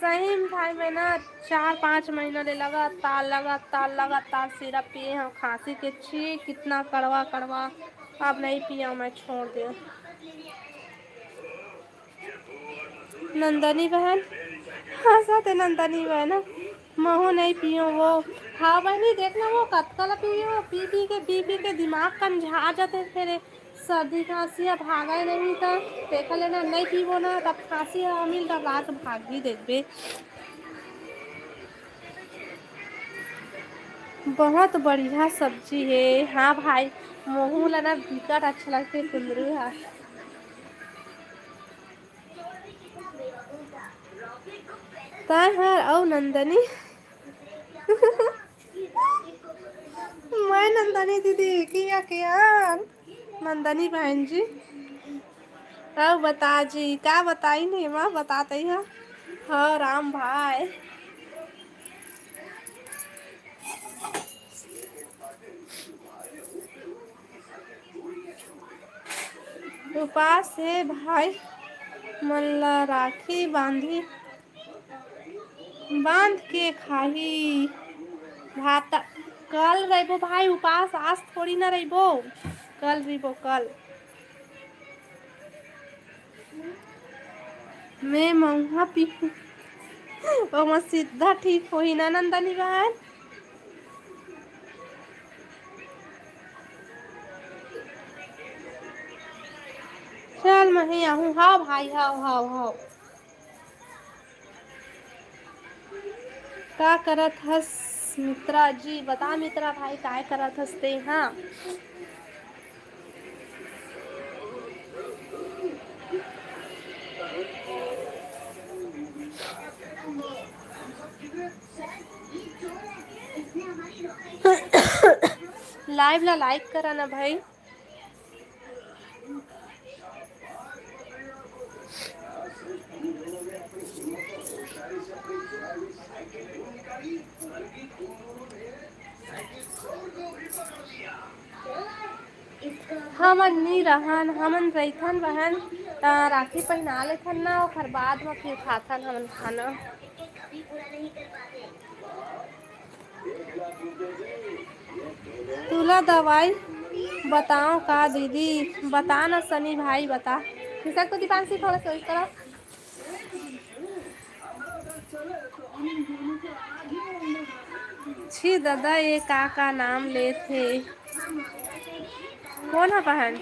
सही में भाई, मैं ना चार पाँच महीना ले लगातार, लगातार, लगातार सिरप पिए हूँ खांसी के। छी, कितना कड़वा, कड़वा। अब नहीं पिया, मैं छोड़ दे। नंदनी बहन, हाँ, सच है नंदनी बहन, महू नहीं पियो वो। हाँ बहनी, देखना वो कतका ला पियो, पी पी के, पी पी के दिमाग कंझा जाते, फिर सर्दी खांसी अब भागा ही नहीं, तो देखा लेना, नहीं पीबो ना, तब खांसी ह मिल, तब रात भाग ही देखबे। बहुत बढ़िया सब्जी है। हाँ भाई, मोहू ला ना बिकट अच्छा लगते कुंदरू हा। तैं हर अउ नंदनी। मैं नंदनी दीदी किया के यार। नंदनी बहन जी, अब बता जी, का बताई नहीं माँ, बता तई हा। हाँ राम भाई, उपास हे भाई मन ला राखी बांधी, बांध के खाही भात। कल रहिबो भाई उपास, आज थोड़ी ना रहिबो, कल रहिबो कल। मैं महुआ पीहूँ, ओमा सीधा ठीक होही ना नंदनी बहन। चल मही आहूँ, हाव भाई, हाव, हाव, हाव। का करत हस मित्रा जी? बता मित्रा भाई, काय करत हस ते? हाँ, लाइव ला लाइक करा ना भाई। हमन नी रहन, हमन रहिथन बहन, त राखी पहिना लेथन ना, ओखर बाद म फिर खाथन हमन खाना। तुला दवाई बताओ का दीदी? बता ना सनी भाई, बता। किसक तो दीपांशी थोड़ा सा इस तरह। छी दादा, ये का का नाम लेत हे? कौन ह बहन?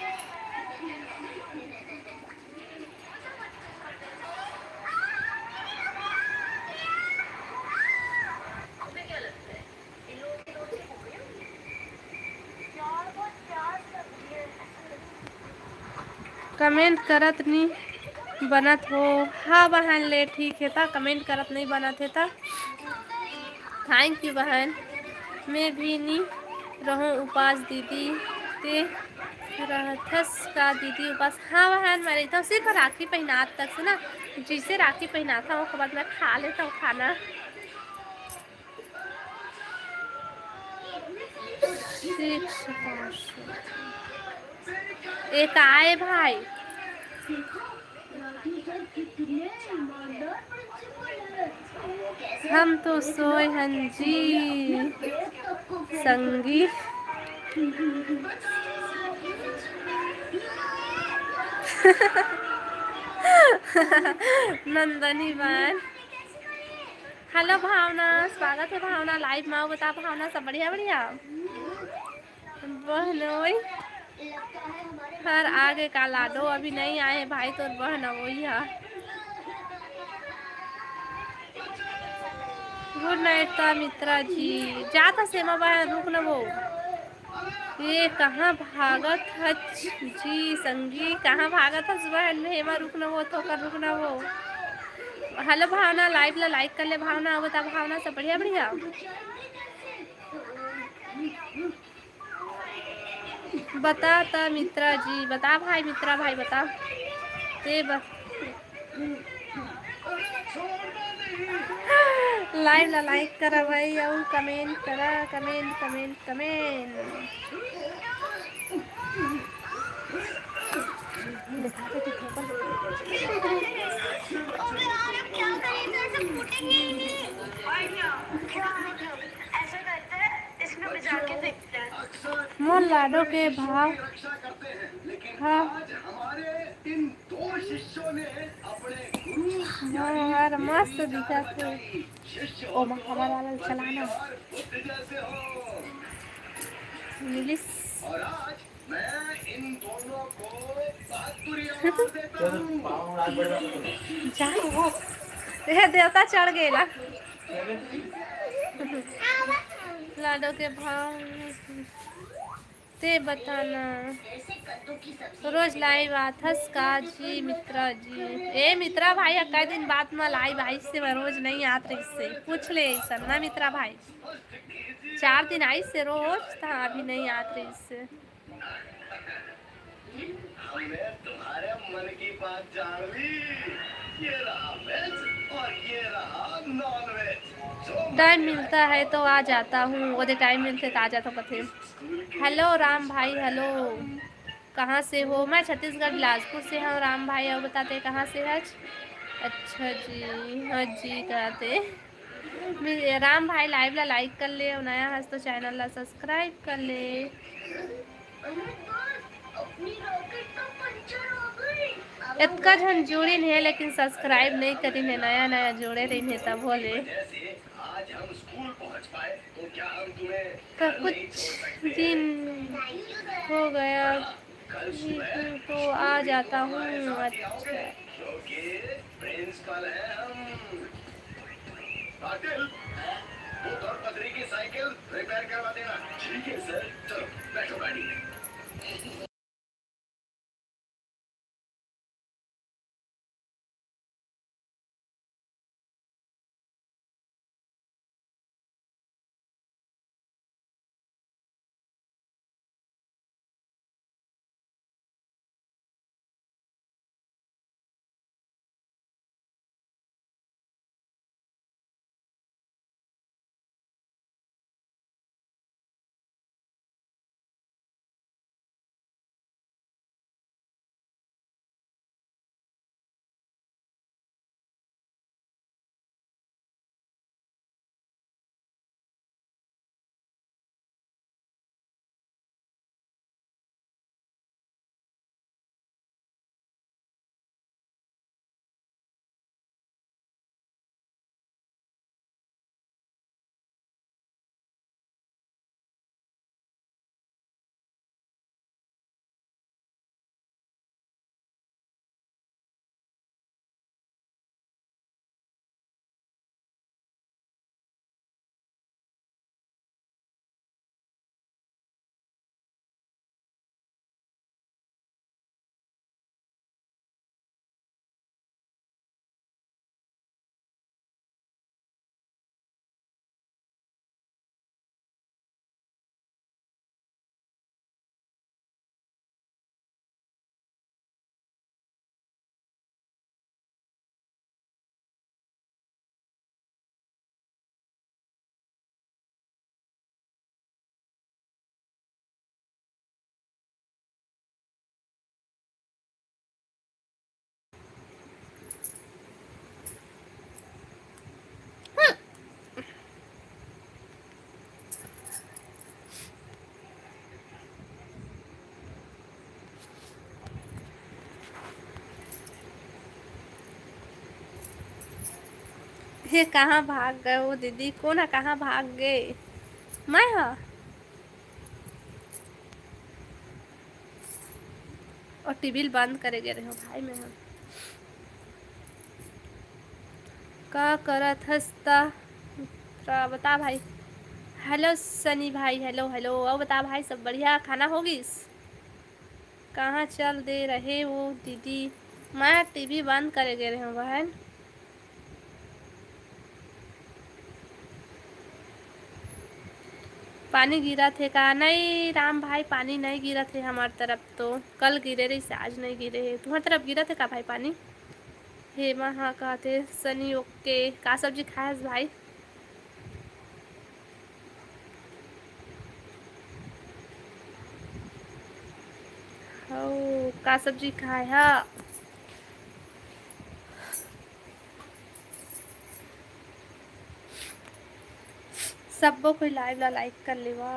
कमेंट करत नी बनत हो। हाँ बहन, ले ठीक हे ता, कमेंट करत नहीं बनत हे ता। थैंक यू बहन। मैं भी नी रहूँ उपास दीदी, ते रहथस का दीदी उपास? हाँ बहन, मैं रहिथव सिर्फ राखी पहिनात तक से ना, जैसे राखी पहिनात हूँ ओकर बाद मैं खा लेता हूँ खाना। सिक्स पाँच सौ। ए काय भाई? हम तो सोए हन जी संगी। नंदनी बहन। हेलो भावना, स्वागत है भावना लाइव में। बता भावना, सब बढ़िया? बढ़िया बहनोई। हर आगे का लाडो अभी नहीं आए भाई, तोर बहन वही है। Good night ता मित्रा जी। जात हस हेमा बहन, रुक न वो। ये कहाँ भागत हच जी संगी, कहाँ भागत हस बहन? हेमा रुक न वो, थोकर रुक न वो। Hello भावना, live ला like कर ले भावना। अउ बता भावना, सब बढ़िया बढ़िया? बता ता मित्रा जी, बता भाई, मित्रा भाई बता। ते ब-, live ला like करा भाई, अउ comment करा, comment, comment, comment। मोर लाडो के भाव। हाँ। मोर मस्त दिखत हे। ओ माँ, हमारा वाला चलाना। मिलिस। जा। ए, देवता चढ़ गेला। लाडो के भाव। ते बताना, रोज live आथस का जी मित्रा जी? ए मित्रा भाई, अक्का दिन बात म live आइस हे, मैं रोज नहीं आत रहिस हे, पूछ ले अइसन ना मित्रा भाई। चार दिन आइस हे रोज, त अभी नहीं आत रहिस हे। हमने तुम्हारे मन की बात जान ली। ये रहा veg और ये रहा non veg। जो time मिलता है तो आ जाता हूँ, वो दे time मिलते तो आ जाता हूँ कथे। Hello राम भाई, hello, कहाँ से हो? मैं छत्तीसगढ़ बिलासपुर से हूँ राम भाई। अउ बताते कहाँ से हच? अच्छा जी, हाँ जी, कहते राम भाई live ला like कर ले, अउ नया हस तो channel ला subscribe कर ले। एतका झन जुड़िन हे लेकिन subscribe नहीं करिन हे, नया नया जुड़े रहिन हे तब होले। तो कुछ दिन हो गया तो आ जाता हूँ। अच्छा। ठीक है सर, चलो बैठो गाड़ी में। हे, कहाँ भाग गए वो दीदी? कोन ह, कहाँ भाग गए? मैं ह और टीवी ल बंद करे गए रहे भाई, मैं ह। का करत हस त? त बता भाई। हेलो सनी भाई, हेलो, हेलो। अउ बता भाई, सब बढ़िया? खाना हो गिस? कहाँ चल दे रहे वो दीदी? मैं टीवी बंद करे गे रहे हूँ बहन। पानी गिरत हे का? नहीं राम भाई, पानी नहीं गिरत हे हमार तरफ तो। कल गिरे रहिस, आज नहीं गिरे हे। तुम्हार तरफ गिरत हे का भाई पानी? हेमा हाँ कहत हे सनी, ओके। का सब्जी खाए हस भाई? हौ, का सब्जी खाए हा? सब्बो कोई लाइव ला लाइक कर लेवा।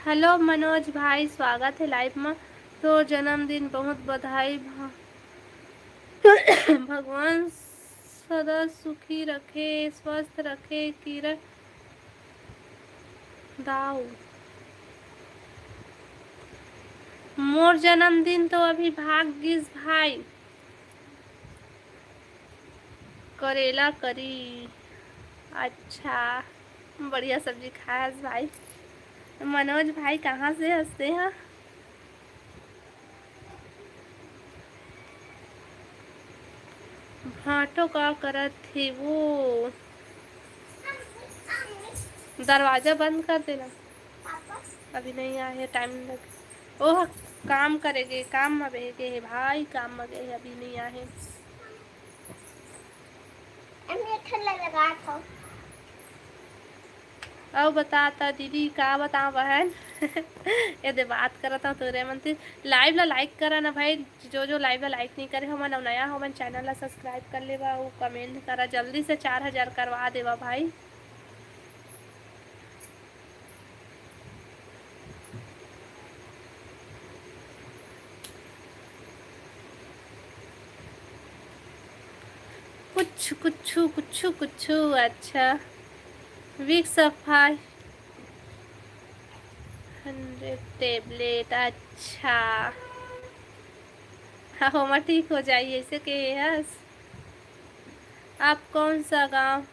हेलो मनोज भाई, स्वागत हे लाइव म। तोर जन्मदिन बहुत बधाई भा-, भगवान सदा सुखी रखे, स्वस्थ रखे, किरण दाऊ। मोर जन्मदिन तो अभी भाग गिस भाई। करेला करी। अच्छा, बढ़िया सब्जी खाए हस भाई। मनोज भाई, कहाँ से हस तेहा? भांटो का करत हे वो? दरवाजा बंद कर देना। अभी नहीं आए हे, टाइम लगे। ओह, काम करे गे, काम म बह गे हे भाई, काम म गे हे, अभी नहीं आए हे। अम्मी, एक ठन ल-, लगा था। अउ बता त दीदी, का बताओ बहन? ये दे बात करत हूँ तोरे मन से। लाइव ला लाइक करा ना भाई, जो जो लाइव ला लाइक नहीं करे हमन, अउ नया हमन चैनल ला सब्सक्राइब कर लेवा, अउ कमेंट करा, जल्दी से चार हजार करवा देवा भाई। कुछ कुछ कुछ कुछ। अच्छा, वीक सफाई हंड्रेड टेबलेट। अच्छा, हाँ, ओमा ठीक हो जाई, ऐसे के हस। आप कौन सा गांव,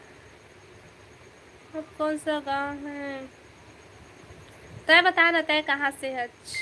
आप कौन सा गांव है? तय बता ना, तय कहाँ से हच?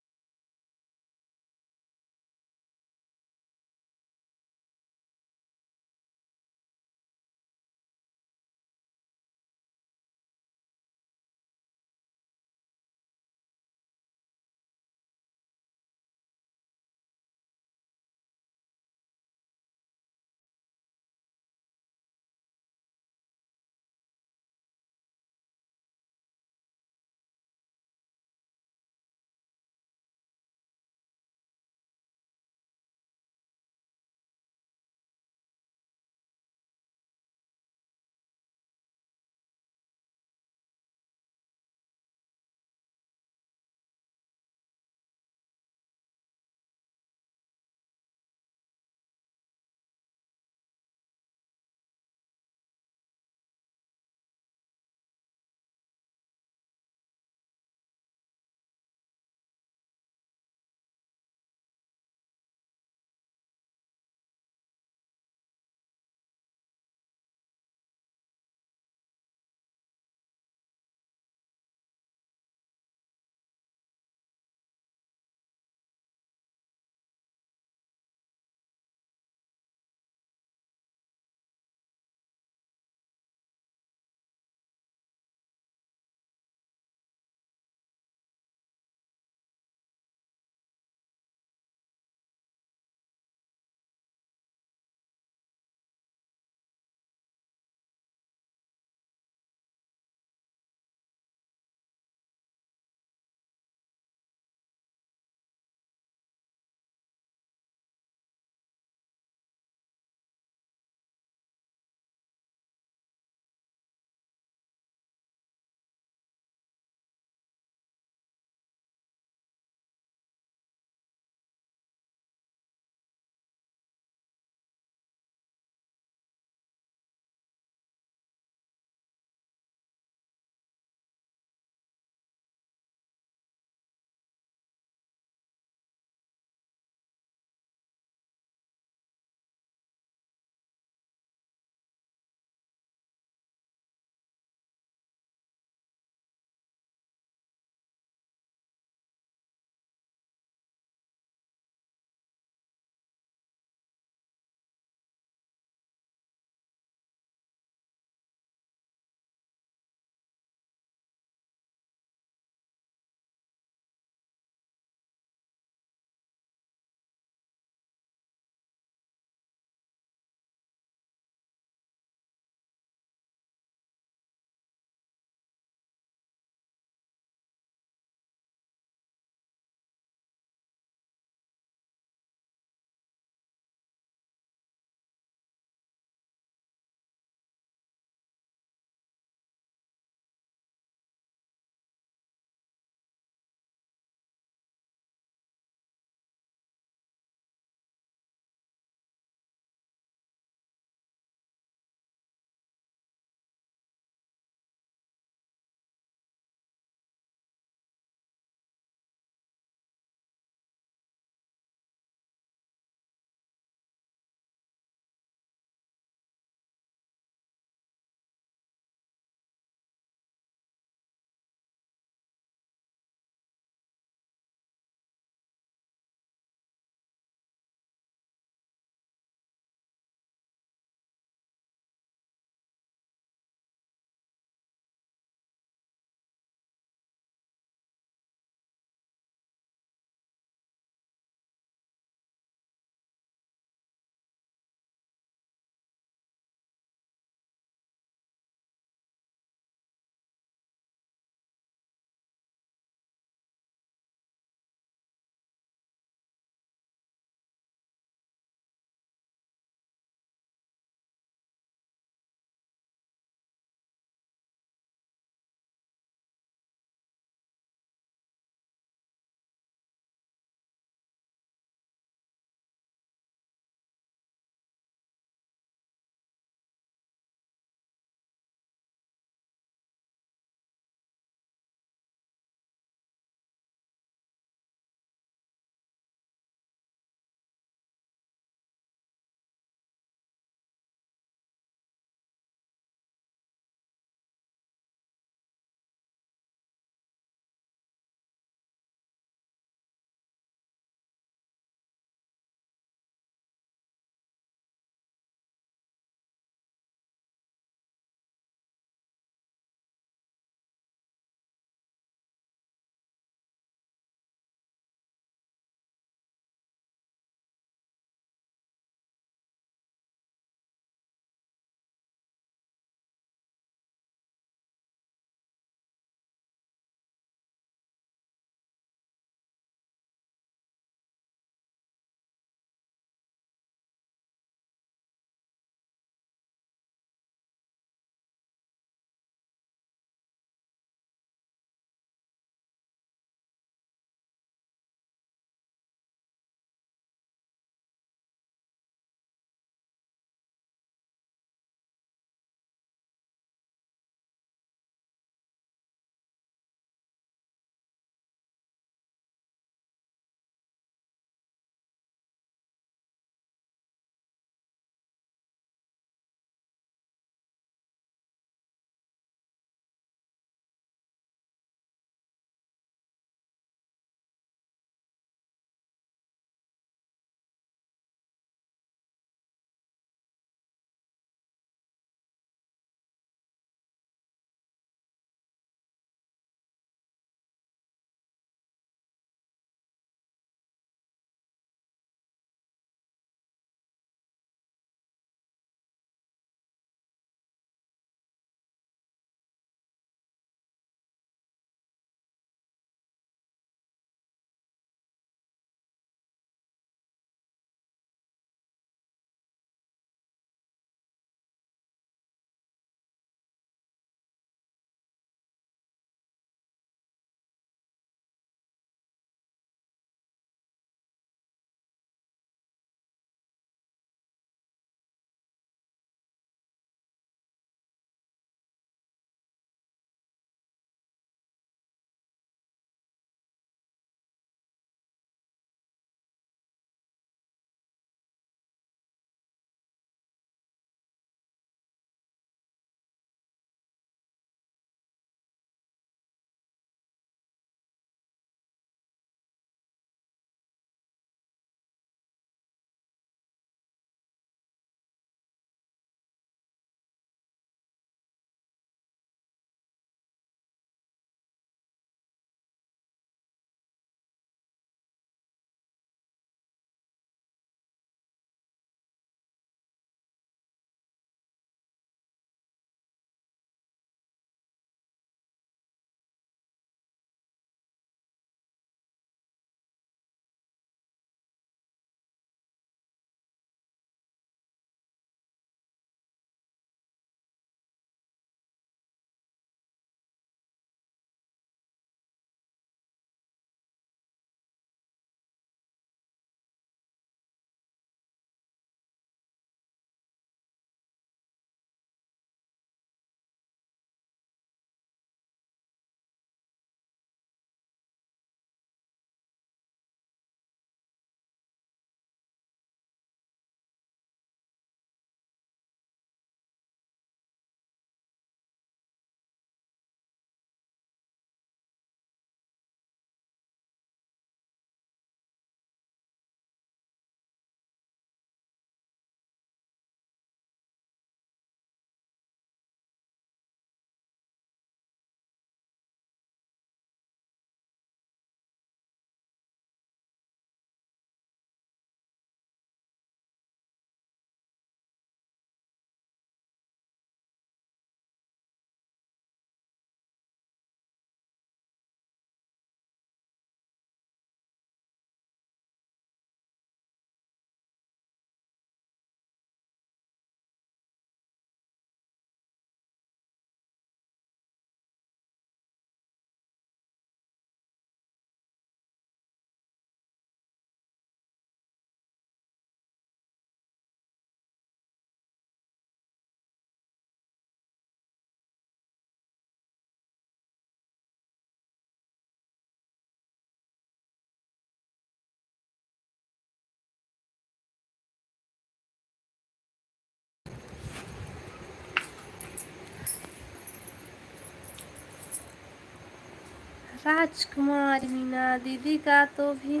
राजकुमार मीना दीदी का तो भी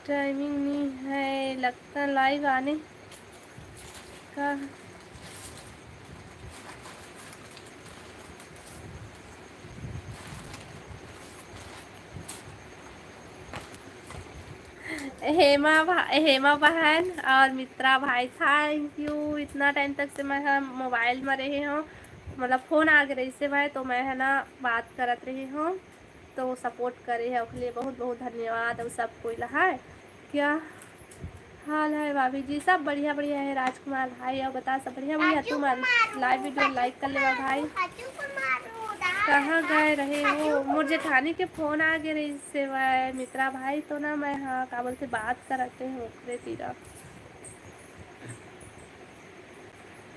टाइमिंग नहीं है लगता लाइव आने का। हेमा भा-, हेमा बहन और मित्रा भाई, थैंक यू। इतना टाइम तक से मैं ह मोबाइल में रहे हूँ, मतलब फोन आ गए रहिसे भाई, तो मैं है ना बात करत रहे हूँ, तो सपोर्ट करे है, ओखले बहुत बहुत धन्यवाद। और सब कोई ला है क्या हाल है भाभी जी? सब बढ़िया बढ़िया है राजकुमार भाई। और बता, सब बढ़िया बढ़िया? तुम लाइव वीडियो लाइक कर लेवा भाई। कहाँ गए रहे हो? मोर जेठानी के फोन आ गए रहिसे वह मित्रा भाई, तो ना मैं, हाँ, का बोलते, बात करते हैं ओकरे तीरा।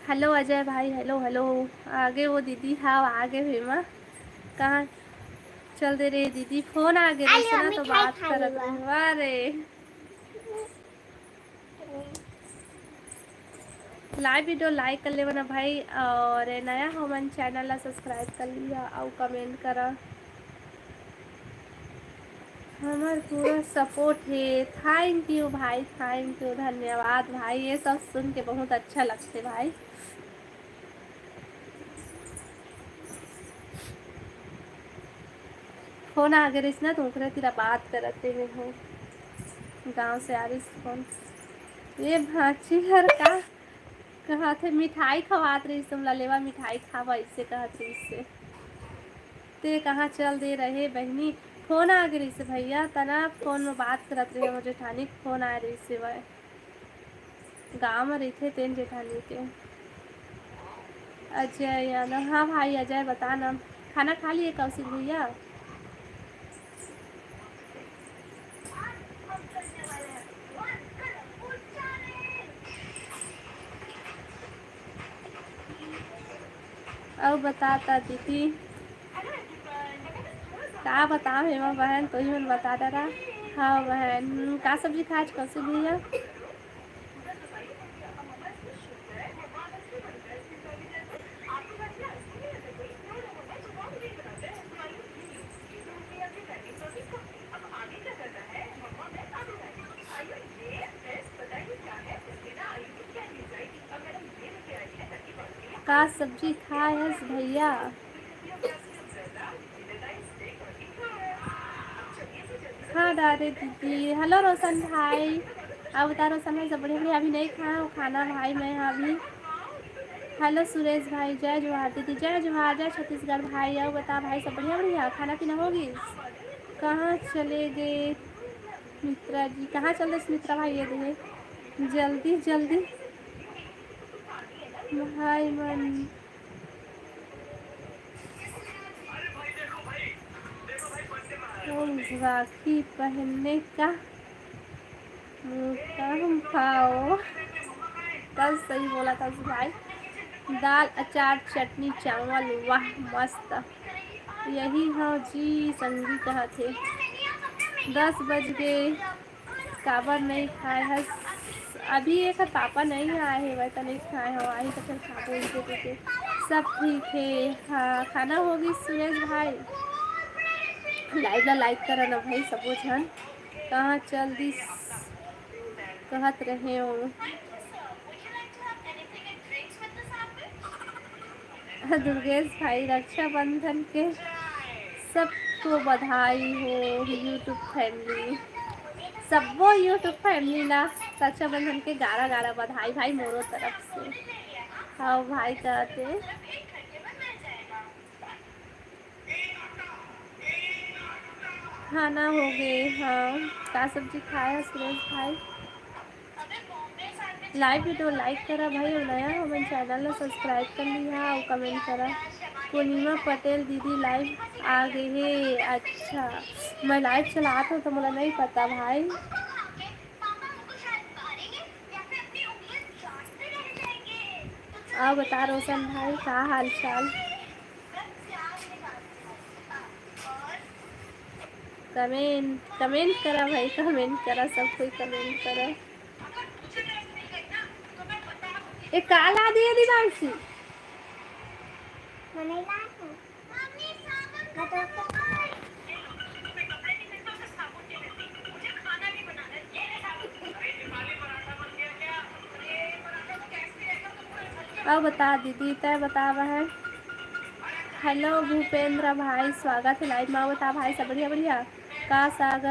हेलो अजय भाई, हेलो हेलो। आगे वो दीदी, हाँ आगे हेमा। कहाँ चल दे रहे दीदी? फोन आ गए रहिसे ना, तो बात करत रहे। वाह रे। लाइव वीडियो लाइक कर लेवा ना भाई, और नया हो मन चैनल ला सब्सक्राइब कर लिया और कमेंट करा। हमर पूरा सपोर्ट हे। थैंक यू भाई, थैंक यू, धन्यवाद भाई। ये सब सुन के बहुत अच्छा लगते भाई। फोन आ गए रहिस ना, तो ओकरे तीरा बात करत रहे हो। गांव से आ रहिस फोन। ये भांची हर का कहा थे, मिठाई खवात रहिस तुमला, लेवा मिठाई खावा, इसे कहत रहिस से। ते कहाँ चल दे रहे बहिनी? फोन आ गए रहिस भैया, तना फोन में बात करत रहे, मोर जेठानी के फोन आए रहिस से वह। गाँव में रहिथे तेन जेठानी के। अजय यादव, हाँ भाई अजय, बता ना, खाना खा लिए कौशिक भैया? अउ बता ता दीदी, का बताओ हेमा बहन, तो ही मन बता डरा। हाँ बहन, का सब्जी खाए आज कौशिक भैया? का सब्जी खाए हस भैया? हाँ डारे दीदी। हेलो रोशन भाई, अब बता रोशन भाई, सब बढ़िया बढ़िया? अभी नहीं खाए हो खाना भाई मैं अभी। हेलो सुरेश भाई, जय जोहार दीदी। जय जोहार, जय छत्तीसगढ़ भाई। अउ बता भाई, सब बढ़िया बढ़िया? खाना पीना हो गइस? कहाँ चले गए मित्रा जी? कहाँ चल दे मित्रा भाई? ये दे जल्दी जल्दी भाई मन। ओ, राखी पहनने का मौका हम पाओ। तब सही बोला था भाई। दाल, अचार, चटनी, चावल, वाह मस्त। यही हाँ जी, संगी कहा थे। दस बज गए, काबर नहीं खाए हस? अभी एक पापा नहीं आए हे, वह तो नहीं खाए हो, आई तो फिर खाबो इनके पीछे। सब ठीक है। हाँ, खाना होगी सुरेश भाई। लाइव ला लाइक करा ना भाई, सबो झन। कहाँ चल दिस कहत रहे हो? दुर्गेश भाई, रक्षाबंधन के सबको बधाई हो YouTube फैमिली, सबो YouTube फैमिली ला रक्षाबंधन के गारा गारा बधाई भाई मोरो तरफ से। हाँ भाई कहते। खाना हो गए। हाँ, का सब्जी खाए है सुरेश भाई? लाइव वीडियो लाइक करा भाई, अउ नया हो मन चैनल ला सब्सक्राइब कर लिहा अउ कमेंट करा। पूर्णिमा पटेल दीदी लाइव आ गए हे। अच्छा, मैं लाइव चलात हूँ तो मोला नहीं पता भाई। अउ बता रोशन भाई, का हाल चाल? कमेंट, कमेंट करा भाई, कमेंट करा, सब कोई कमेंट करा। ए, का ला दिए दिवांशी? मैं नहीं लाया हूँ। मैं तो अउ बता दीदी, तैं बता बहन। Hello भूपेंद्र भाई, स्वागत हे live मा। अउ बता भाई, सब बढ़िया? बढ़िया। का साग?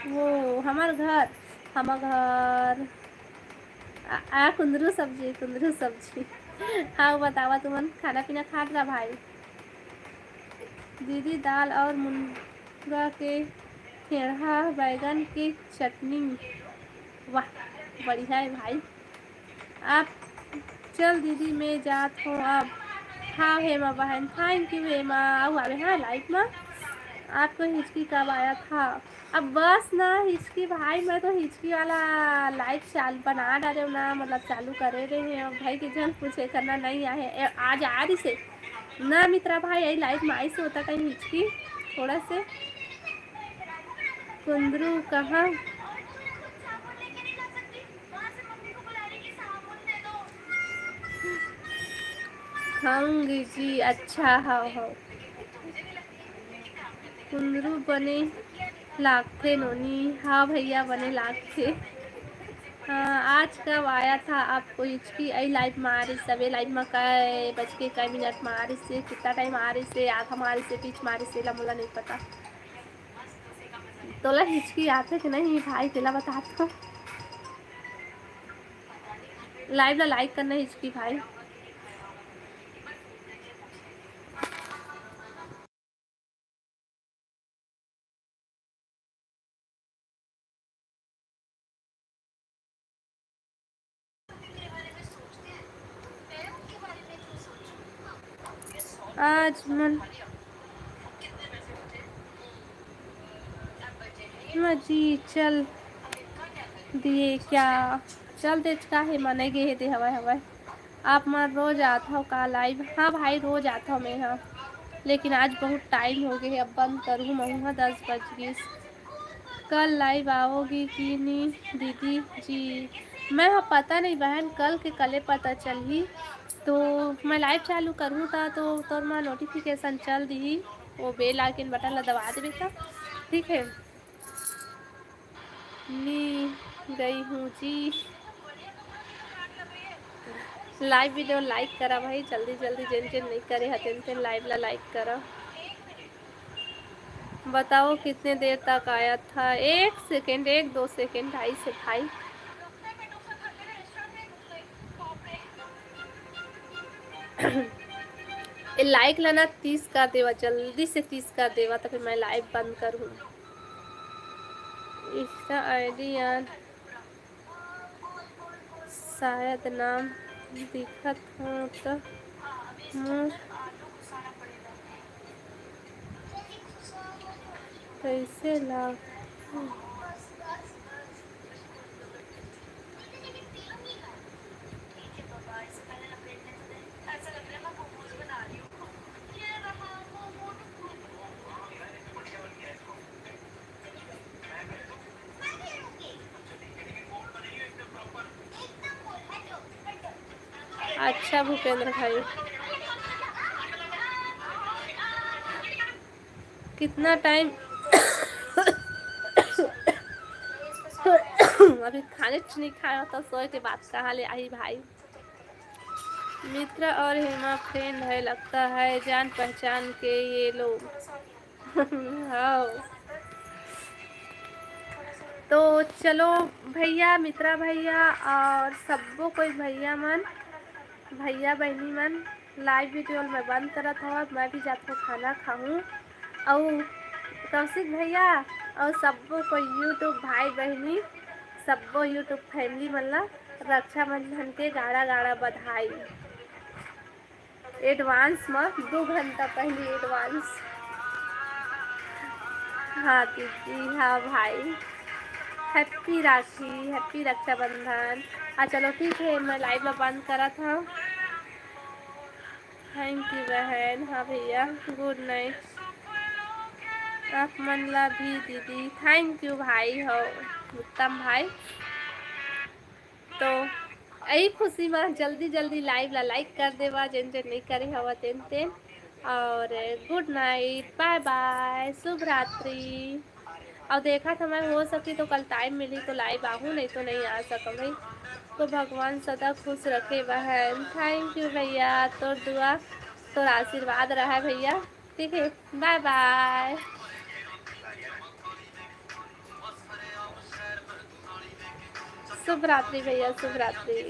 वो हमर घर, हमर घर। आ, आ, कुंदरू सब्जी, कुंदरू सब्जी। हाँ, बतावा तुमन खाना पीना खात रहा भाई। दीदी दाल और मुनगा के खेड़हा बैगन के चटनी। वाह, बढ़िया है भाई। आप चल दीदी, मैं जात हूँ अब। हाँ हेमा बहन, thank you हेमा। आऊ आवे हाँ live मा। आपको हिचकी कब आया था? अब बस ना हिचकी भाई, मैं तो हिचकी वाला live चाल बना डारे हूँ ना, मतलब चालू करे रहे हैं। अब भाई के जन पूछे करना नहीं आए, ए, आज आ रही से ना मित्रा भाई, यही live में आई से होता कहीं हिचकी थोड़ा से। कुंदरू कहाँ? खाऊंगी जी, अच्छा, हाँ, हाँ। कुंदरू बने लागथे नोनी। हाँ भैया, बने लागथे। हाँ, आज कब आया था आपको हिचकी? आई live मा आ रही, सबे live मा कै बज के कै मिनट मा आ रही से, कितना time आ रही से, आधा मा आ रही से, बीच मा आ रही से, ला मोला नहीं पता। तोला हिचकी आथे कि नहीं भाई, तेला बता तो। Live ला like करना हिचकी भाई। आज मन हाँ जी, चल दिए क्या? चल दे, काहे मने गे हे दे हवाय हवाय। आप मन रोज आत हव का live? हाँ भाई, रोज आत हव मैं, हाँ, लेकिन आज बहुत time हो गए हे, अब बंद करूँ मैं, हाँ, दस बज गइस। कल live आओगी कि नी दीदी जी? मैं ह पता नहीं बहन, कल के कले पता चलही। तो मैं live चालू करहूँ ता तो तोर मा notification चल दिही, वो bell icon button ला दबा देबे त, ठीक है। नी गई हूँ जी। Live video like करा भाई, जल्दी जल्दी, जेन जेन नहीं करे हतेन तेन live ला like करा। बताओ कितने देर तक आया था? एक second, एक दो second, ढाई से भाई। ए like ला ना तीस कर देवा, जल्दी से तीस कर देवा, तभी मैं live बंद करूँ। Insta ID यार, शायद नाम दिखत हो तो मोर कैसे ला? अच्छा भूपेंद्र भाई, कितना time? अभी खाने च नहीं खाया तो सोए के बाद कहाँ ले आई भाई। मित्रा और हेमा friend है लगता है, जान पहचान के ये लोग। हाँ। तो चलो भैया, मित्रा भैया और सब्बो कोई भैया मन, भैया बहनी मन, live video मैं बंद करत हव, मैं भी जाथव खाना खाहूँ। अउ कौशिक भैया अउ सब्बो कोई YouTube भाई बहनी, सब्बो YouTube family मन ला रक्षाबंधन के गाड़ा गाड़ा बधाई। Advance म दू घंटा पहली advance। हाँ दीदी, हाँ भाई, happy राखी, happy रक्षाबंधन। हाँ चलो ठीक है, मैं live ला बंद करत हव। Thank you बहन। हाँ भैया, good night। आप मन ला भी दीदी, thank you भाई हो उत्तम भाई। तो यही खुशी में जल्दी जल्दी live ला like कर देवा, जेन जेन नहीं करे हवा तेन तेन। और good night, bye bye, शुभ रात्रि। और देखा था मैं, हो सकी तो कल time मिली तो live आहूँ, नहीं तो नहीं आ सकम भाई। तो भगवान सदा खुश रखे बहन। Thank you भैया, तोर दुआ, तोर आशीर्वाद रहा भैया। ठीक है, bye bye। शुभ रात्रि भैया, शुभ रात्रि।